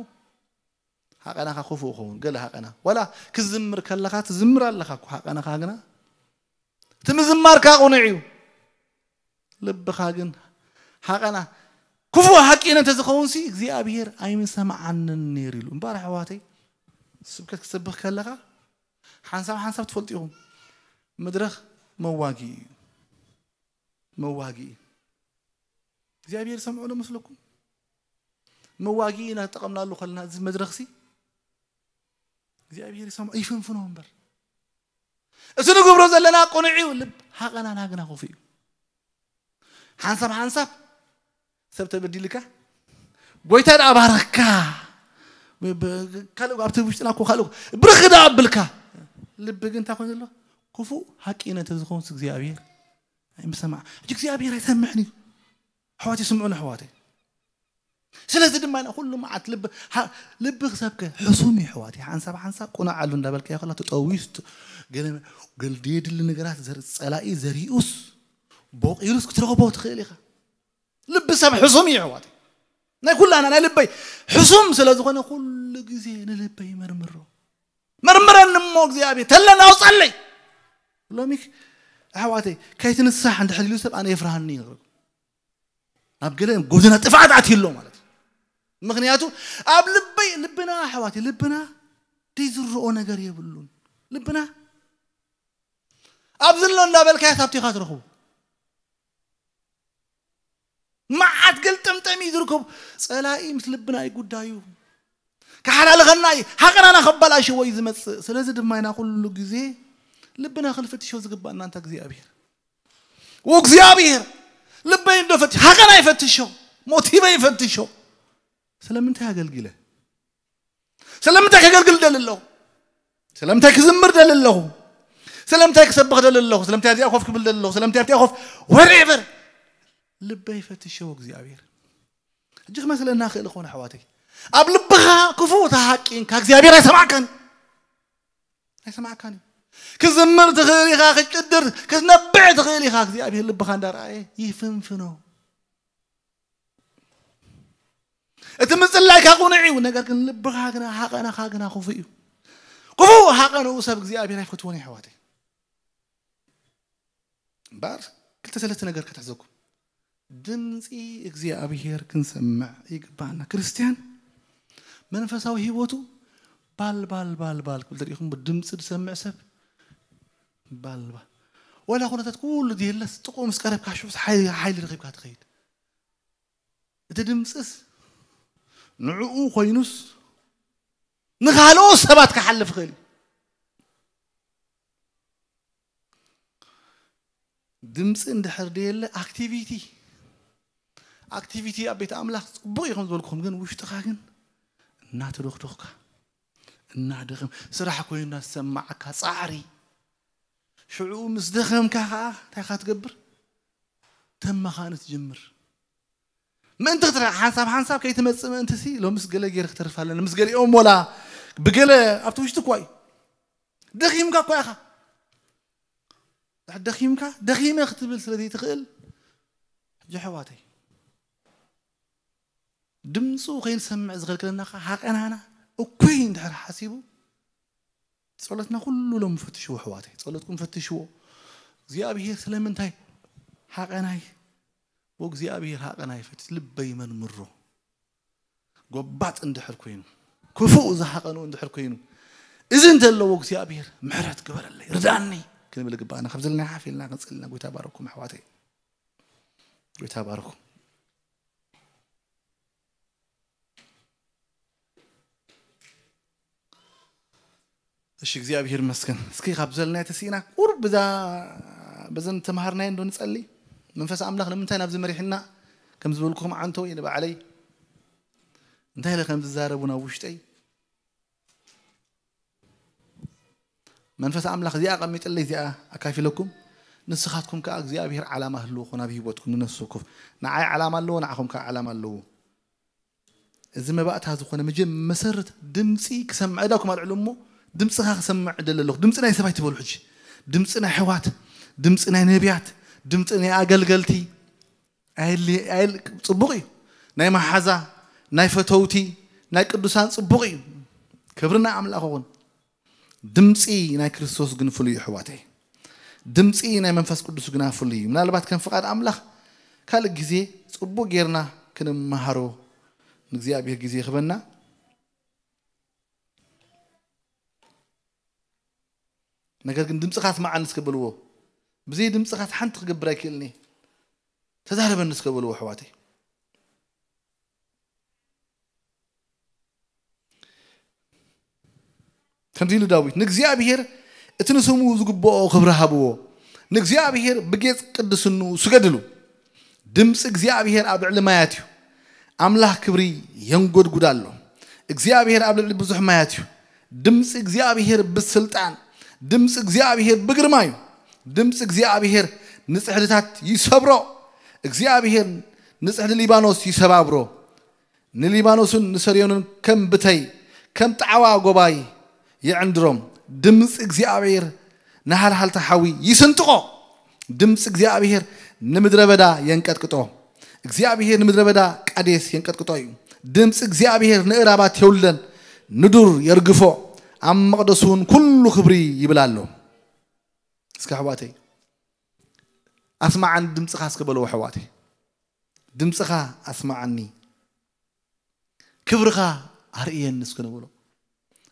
ሃቐናኻ ክፉእ ክኸውን ገለ ሃቐና ዋላ ክዝምር ከለኻ ትዝምር ኣለኻ እኮ ሃቐናኻ ግና እቲ ምዝማርካ ቁኑዕ እዩ። ልብኻ ግን ሃቐና ክፉእ ሃቂነ እንተዝኸውንሲ እግዚኣብሔር ኣይምሰማዓንን ነይሩ ኢሉ። እምበኣር ኣሕዋተይ ስብከት ክሰብኽ ከለኻ ሓንሳብ ሓንሳብ ትፈልጡ ኢኹም። መድረኽ መዋጊ እዩ። መዋጊ እግዚኣብሔር ይሰምዖ ዶ መስለኩም? መዋጊ እናተጠቐምናሉ ከለና እዚ መድረኽሲ እግዚኣብሔር ይሰምዖ ይፍንፍኖ እምበር እቲ ንገብሮ ዘለና ቅኑዕ እዩ። ልብ ሃቐናና ግና ክፉእ እዩ። ሓንሳብ ሓንሳብ ሰብ ተበዲልካ ጎይታ ደኣ ባረኽካ ካልእ ኣብቲ ውሽጥና እኮ ካልእ ብርኽ ደኣ ኣብልካ ልቢ ግን እንታይ ኮይኑ ዘሎ ክፉእ ሃቂነ እንተዝኸውንስ እግዚኣብሔር ኣይምሰማዕ። ሕጂ እግዚኣብሔር ኣይሰምዕን እዩ። ኣሕዋት ይስምዑን ኣሕዋተይ። ስለዚ ድማ ኢና ኩሉ መዓት ልቢ ልቢ ክሰብከ ሕሱም እዩ ኣሕዋት። ሓንሳብ ሓንሳብ ቁናዓሉ እንዳበልካ ይኸላ ተጠዊስ ገለ ገልዲ የድሊ ነገራት ጸላኢ ዘሪኡስ ቦቂሉስ ክትረኽቦ ትኽእል ኢኻ። ልቢ ሰብ ሕሱም እዩ ኣሕዋት። ናይ ኩላና ናይ ልበይ ሕሱም ስለ ዝኾነ ኩሉ ግዜ ንልበይ መርምሮ። መርምረኒ እሞ እግዚኣብሔር ተለና ኣውፃለይ። ሎሚ ኣሕዋተይ ከይትንሳሕ እንድሕር ኢሉ ሰብ ኣነ የፍርሃኒ ይነግረኩም። ናብ ገለ ጎደና ጥፍኣት ኣትዩ ኣሎ ማለት እዩ። ምክንያቱ ኣብ ልበይ ልብና ኣሕዋተይ ልብና ደይ ዝረኦ ነገር የብሉን። ልብና ኣብዚ ኣሎ እንዳበልካዮ ኣብቲ ኢኻ ትረኽቡ። መዓት ገልጠምጠም እዩ ዝርከቡ። ፀላኢ ምስ ልብና እዩ ጉዳዩ። ክሓላልኸና እዩ። ሃቐናና ከበላሽዎ እዩ ዝመፅእ። ስለዚ ድማ ኢና ኩሉ ግዜ ልብና ክንፍትሾ ዝግባእና እንታ እግዚኣብሔር እግዚኣብሔር ልበይ እንዶ ፈትሽ ሃቐና ይፈትሾ ሞቲበ ይፈትሾ ስለምንታይ ኣገልጊለ ስለምንታይ ከገልግል ደሊ ኣለኹ ስለምንታይ ክዝምር ደሊ ኣለኹ ስለምንታይ ክሰብኽ ደሊ ኣለኹ ስለምንታይ ኣብዚኣ ኮፍ ክብል ደሊ ኣለኹ ስለምንታይ ኣብዚኣ ኮፍ ወሬቨር ልበይ ፈትሸዎ እግዚኣብሔር ሕጂ ክመስለና ክእል ኾነ ኣሕዋተይ ኣብ ልብኻ ክፉእ ተሃቂንካ እግዚኣብሔር ኣይሰማዕካን ኣይሰማዕካን እዩ ክዝምር ትኽእል ኢኻ ክጭድር ክትነብዕ ትኽእል ኢኻ እግዚኣብሔር ልብኻ እንዳረኣየ ይፍንፍኖ እቲ ምጽላይካ ቁኑዕ እዩ ነገር ግን ልብኻ ግና ሃቐናኻ ግና ክፉእ እዩ ክፉእ ሃቐንኡ ሰብ እግዚኣብሔር ኣይፈትዎን ይሕዋተይ እምበር ክልተ ሰለስተ ነገር ከተሕዘኩም ድምፂ እግዚኣብሔር ክንሰምዕ ይግባና ክርስትያን መንፈሳዊ ህይወቱ ባል ባል ባል ባል ክብል ተሪኢኹም ድምፂ ዝሰምዕ ሰብ ባል ባል ወላ ኩነታት ኩሉ ድየለስ ጥቁ ምስ ቀረብካ ሽዑስ ሓይሊ ረኺብካ ትኸይድ እቲ ድምፅስ ንዕኡ ኮይኑስ ንካልኦ ሰባት ክሓልፍ ይኽእል እዩ ድምፂ እንድሕር ደየለ ኣክቲቪቲ ኣክቲቪቲ ኣብ ቤት ኣምላኽ ፅቡቕ እዩ ከም ዝበልኩም ግን ውሽጥኻ ግን እናተደኽደኽካ እናደኸም ስራሕ ኮይኑ እናተሰማዓካ ፃዕሪ ሽዑ ምስ ደኸምካ ከዓ እንታይ ካ ትገብር ተመኻኒ ትጅምር ምእንቲ ክትረ ሓንሳብ ሓንሳብ ከይትመፅእ ምእንቲ ሲ ሎምስ ገለ ገይር ክተርፍ ኣለና ምስ ገሊኦም ወላ ብገለ ኣብቲ ውሽጢ እኳ እዩ ደኺምካ እኳ ኢኻ ደኺምካ ደኺመ ክትብል ስለ ዘይትኽእል ሕጂ ኣሕዋተይ ድምፁ ከይንሰምዕ ዝኸልክለና ከዓ ሃቀናና እኩይ እንድሕር ሓሲቡ ጸሎትና ኩሉ ሎም ፈትሽዎ ኣሕዋተይ ጸሎትኩም ፈትሽዎ እግዚኣብሔር ስለምንታይ ሃቀናይ ወእግዚኣብሔር ሃቀናይ ፈትሽ ልበይ መንምሮ ጎባጥ እንድሕር ኮይኑ ክፉእ ዝሃቀኑ እንድሕር ኮይኑ እዚ እንተለዎ እግዚኣብሔር ምሕረት ግበረለይ ርዳኒ ክንብል ግባና ካብ ዘለና ሓፍ ኢልና ክንጽልና ጎይታ ባረኩም ኣሕዋተይ ጎይታ ባረኩም እሺ እግዚኣብሔር ይመስገን እስኪ ካብ ዘለና ተሲእና ቁር ብዛ በዘን ተምሃርናዮ እንዶ ንጸሊ መንፈስ ኣምላኽ ንምንታይ ናብዚ መሪሕና ከም ዝበልኩም ዓንቶ ወይ ንባዕለይ እንታይ ኢለ ከም ዝዛረቡ ናብ ውሽጠይ መንፈስ ኣምላኽ እዚኣ ኣቐሚጥለይ እዚኣ ኣካፊለኩም ንስኻትኩም ከዓ እግዚኣብሔር ዓላማ ህልወኹ ናብ ህይወትኩም ንነፍስኩም ንዓይ ዓላማ ኣለዎ ንዓኹም ከዓ ዓላማ ኣለዎ እዚ መባእታ ዝኾነ መጀም መሰርት ድምፂ ክሰምዐ ዳኩም ኣልዕሉ እሞ ድምፅኻ ክሰምዕ ደለ ኣለኹ ድምፂ ናይ ሰባይ ትበሉ ሕጂ ድምፂ ናይ ኣሕዋት ድምፂ ናይ ነቢያት ድምፂ ናይ ኣገልገልቲ ኣየል- ኣየል- ፅቡቕ እዩ ናይ መሓዛ ናይ ፈተውቲ ናይ ቅዱሳን ፅቡቕ እዩ ክብሪ ናይ ኣምላኽ ኹን ድምፂ ናይ ክርስቶስ ግን ፍሉይ እዩ ኣሕዋተይ ድምፂ ናይ መንፈስ ቅዱስ ግና ፍሉይ እዩ ምናልባት ከም ፍቓድ ኣምላኽ ካልእ ግዜ ፅቡቕ ጌርና ክንመሃሮ ንእግዚኣብሔር ግዜ ይኽበና ነገር ግን ድምፅኻ ስማዓኒ እስከ በልዎ ብዘይ ድምፅኻ ሓንቲ ክገብር ኣይክእልኒ ተዛረበኒ እስከ በልዎ ኣሕዋተይ ከምዚ ኢሉ ዳዊት ንእግዚኣብሔር እቲ ንስሙ ዝግብኦ ክብሪ ሃብዎ ንእግዚኣብሔር ብጌጽ ቅድስንኡ ስገድሉ ድምፂ እግዚኣብሔር ኣብ ልዕሊ ማያት እዩ ኣምላኽ ክብሪ የንጎድጉድ ኣሎ እግዚኣብሔር ኣብ ልዕሊ ብዙሕ ማያት እዩ ድምፂ እግዚኣብሔር ብስልጣን ድምፂ እግዚኣብሔር ብግርማ እዩ ድምፂ እግዚኣብሔር ንፅሕድታት ይሰብሮ እግዚኣብሔር ንፅሕዲ ሊባኖስ ይሰባብሮ ንሊባኖስን ንሰርዮንን ከም ብተይ ከም ጣዕዋ ጎባይ ይዕንድሮም ድምፂ እግዚኣብሔር ንሃልሃልታ ሓዊ ይስንጥቖ ድምፂ እግዚኣብሔር ንምድረ በዳ የንቀጥቅጦ እግዚኣብሔር ንምድረ በዳ ቃዴስ የንቀጥቅጦ እዩ ድምፂ እግዚኣብሔር ንእራባት የውልደን ንዱር የርግፎ ኣብ መቕደሱ እውን ኩሉ ክብሪ ይብል ኣሎ እስከ ኣሕዋተይ ኣስማዓኒ ድምፅኻ እስከ በለዎ ኣሕዋተይ ድምፅኻ ኣስማዓኒ ክብርኻ ኣርእየኒ እስከ ንበሎ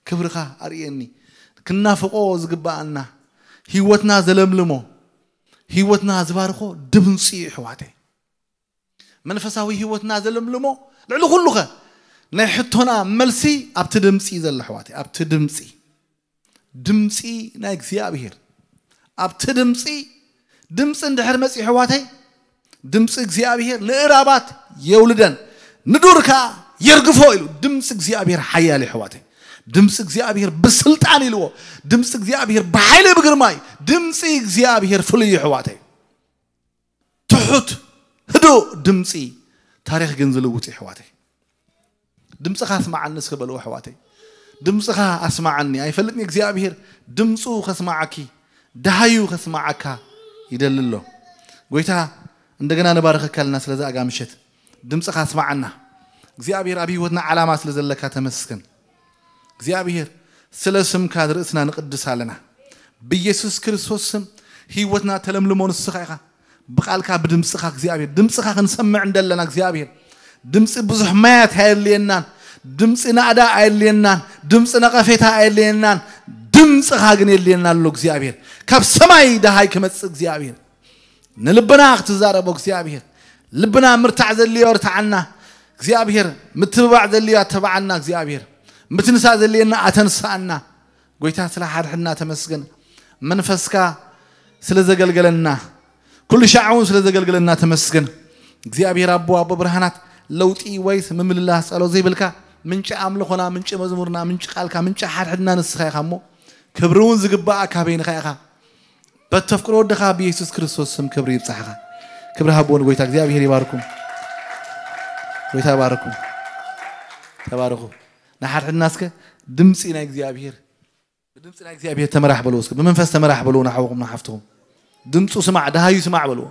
ክብርኻ ኣርእየኒ ክናፍቆ ዝግባኣና ህይወትና ዘለምልሞ ህይወትና ዝባርኾ ድምፂ እዩ ኣሕዋተይ መንፈሳዊ ህይወትና ዘለምልሞ ልዕሊ ኩሉኸ ናይ ሕቶና መልሲ ኣብቲ ድምፂ እዩ ዘሎ ኣሕዋተይ ኣብቲ ድምፂ ድምፂ ናይ እግዚኣብሔር ኣብቲ ድምፂ ድምፂ እንድሕር መፂ ኣሕዋተይ ድምፂ እግዚኣብሔር ንእራባት የውልደን ንዱር ከዓ የርግፎ ኢሉ ድምፂ እግዚኣብሔር ሓያል ኣሕዋተይ ድምፂ እግዚኣብሔር ብስልጣን ኢልዎ ድምፂ እግዚኣብሔር ብሓይሊ ብግርማ እዩ ድምፂ እግዚኣብሔር ፍሉይ ኣሕዋተይ ትሑት ህዱእ ድምፂ ታሪኽ ግን ዝልውጥ ኣሕዋተይ ድምፅኻ ኣስማዓኒ እስከ በልዎ ኣሕዋተይ ድምፅኻ ኣስማዓኒ ኣይፈልጥን እግዚኣብሔር ድምፁ ከስማዓኪ ደሃዩ ከስማዓካ ይደሊ ኣሎ ጎይታ እንደገና ንባረኸካ ኣለና ስለዚ ኣጋ ምሸት ድምፅኻ ኣስማዓና እግዚኣብሔር ኣብ ህይወትና ዓላማ ስለ ዘለካ ተመስገን እግዚኣብሔር ስለ ስምካ ርእስና ንቅድስ ኣለና ብኢየሱስ ክርስቶስ ስም ህይወትና ተለምልሞ ንስኻ ኢኻ ብቓልካ ብድምፅኻ እግዚኣብሔር ድምፅኻ ክንሰምዕ እንደለና እግዚኣብሔር ድምፂ ብዙሕ ማያት ኣየድልየናን ድምፂ ናእዳ ኣየድልየናን ድምፂ ነቐፌታ ኣየድልየናን ድምፅኻ ግን የድልየና ኣሎ እግዚኣብሔር ካብ ሰማይ ደሃይ ክመፅእ እግዚኣብሔር ንልብና ክትዛረቦ እግዚኣብሔር ልብና ምርታዕ ዘድልዮ እርትዓና እግዚኣብሔር ምትብባዕ ዘድልዮ ኣተባዓና እግዚኣብሔር ምትንሳ ዘድልየና ኣተንሳኣና ጎይታ ስለ ሓድሕድና ተመስገን መንፈስካ ስለ ዘገልገለና ኩሉ ሻዕ እውን ስለ ዘገልግለና ተመስገን እግዚኣብሔር ኣቦ ኣቦ ብርሃናት። ለውጢ ወይስ ምምልላስ ጸሎት ዘይብልካ ምንጭ ኣምልኾና ምንጭ መዝሙርና ምንጭ ቃልካ ምንጭ ሓድሕድና ንስኻ ኢኻ እሞ ክብሪ እውን ዝግባኣ ካበይንኻ ኢኻ። በተፍቅሮ ወድኻ ብየሱስ ክርስቶስ ስም ክብሪ ይብጻሕኻ። ክብሪ ሃብዎ ንጎይታ እግዚኣብሔር ይባርኩም። ጎይታ ይባርኩም። ተባረኹ። ንሓድሕድና እስከ ድምፂ ናይ እግዚኣብሔር ብድምፂ ናይ እግዚኣብሔር ተመራሕ በልዎ እስከ ብመንፈስ ተመራሕ በልዎ ንሓውኹም ንሓፍትኹም። ድምፁ ስማዕ ደሃዩ ስማዕ በልዎ።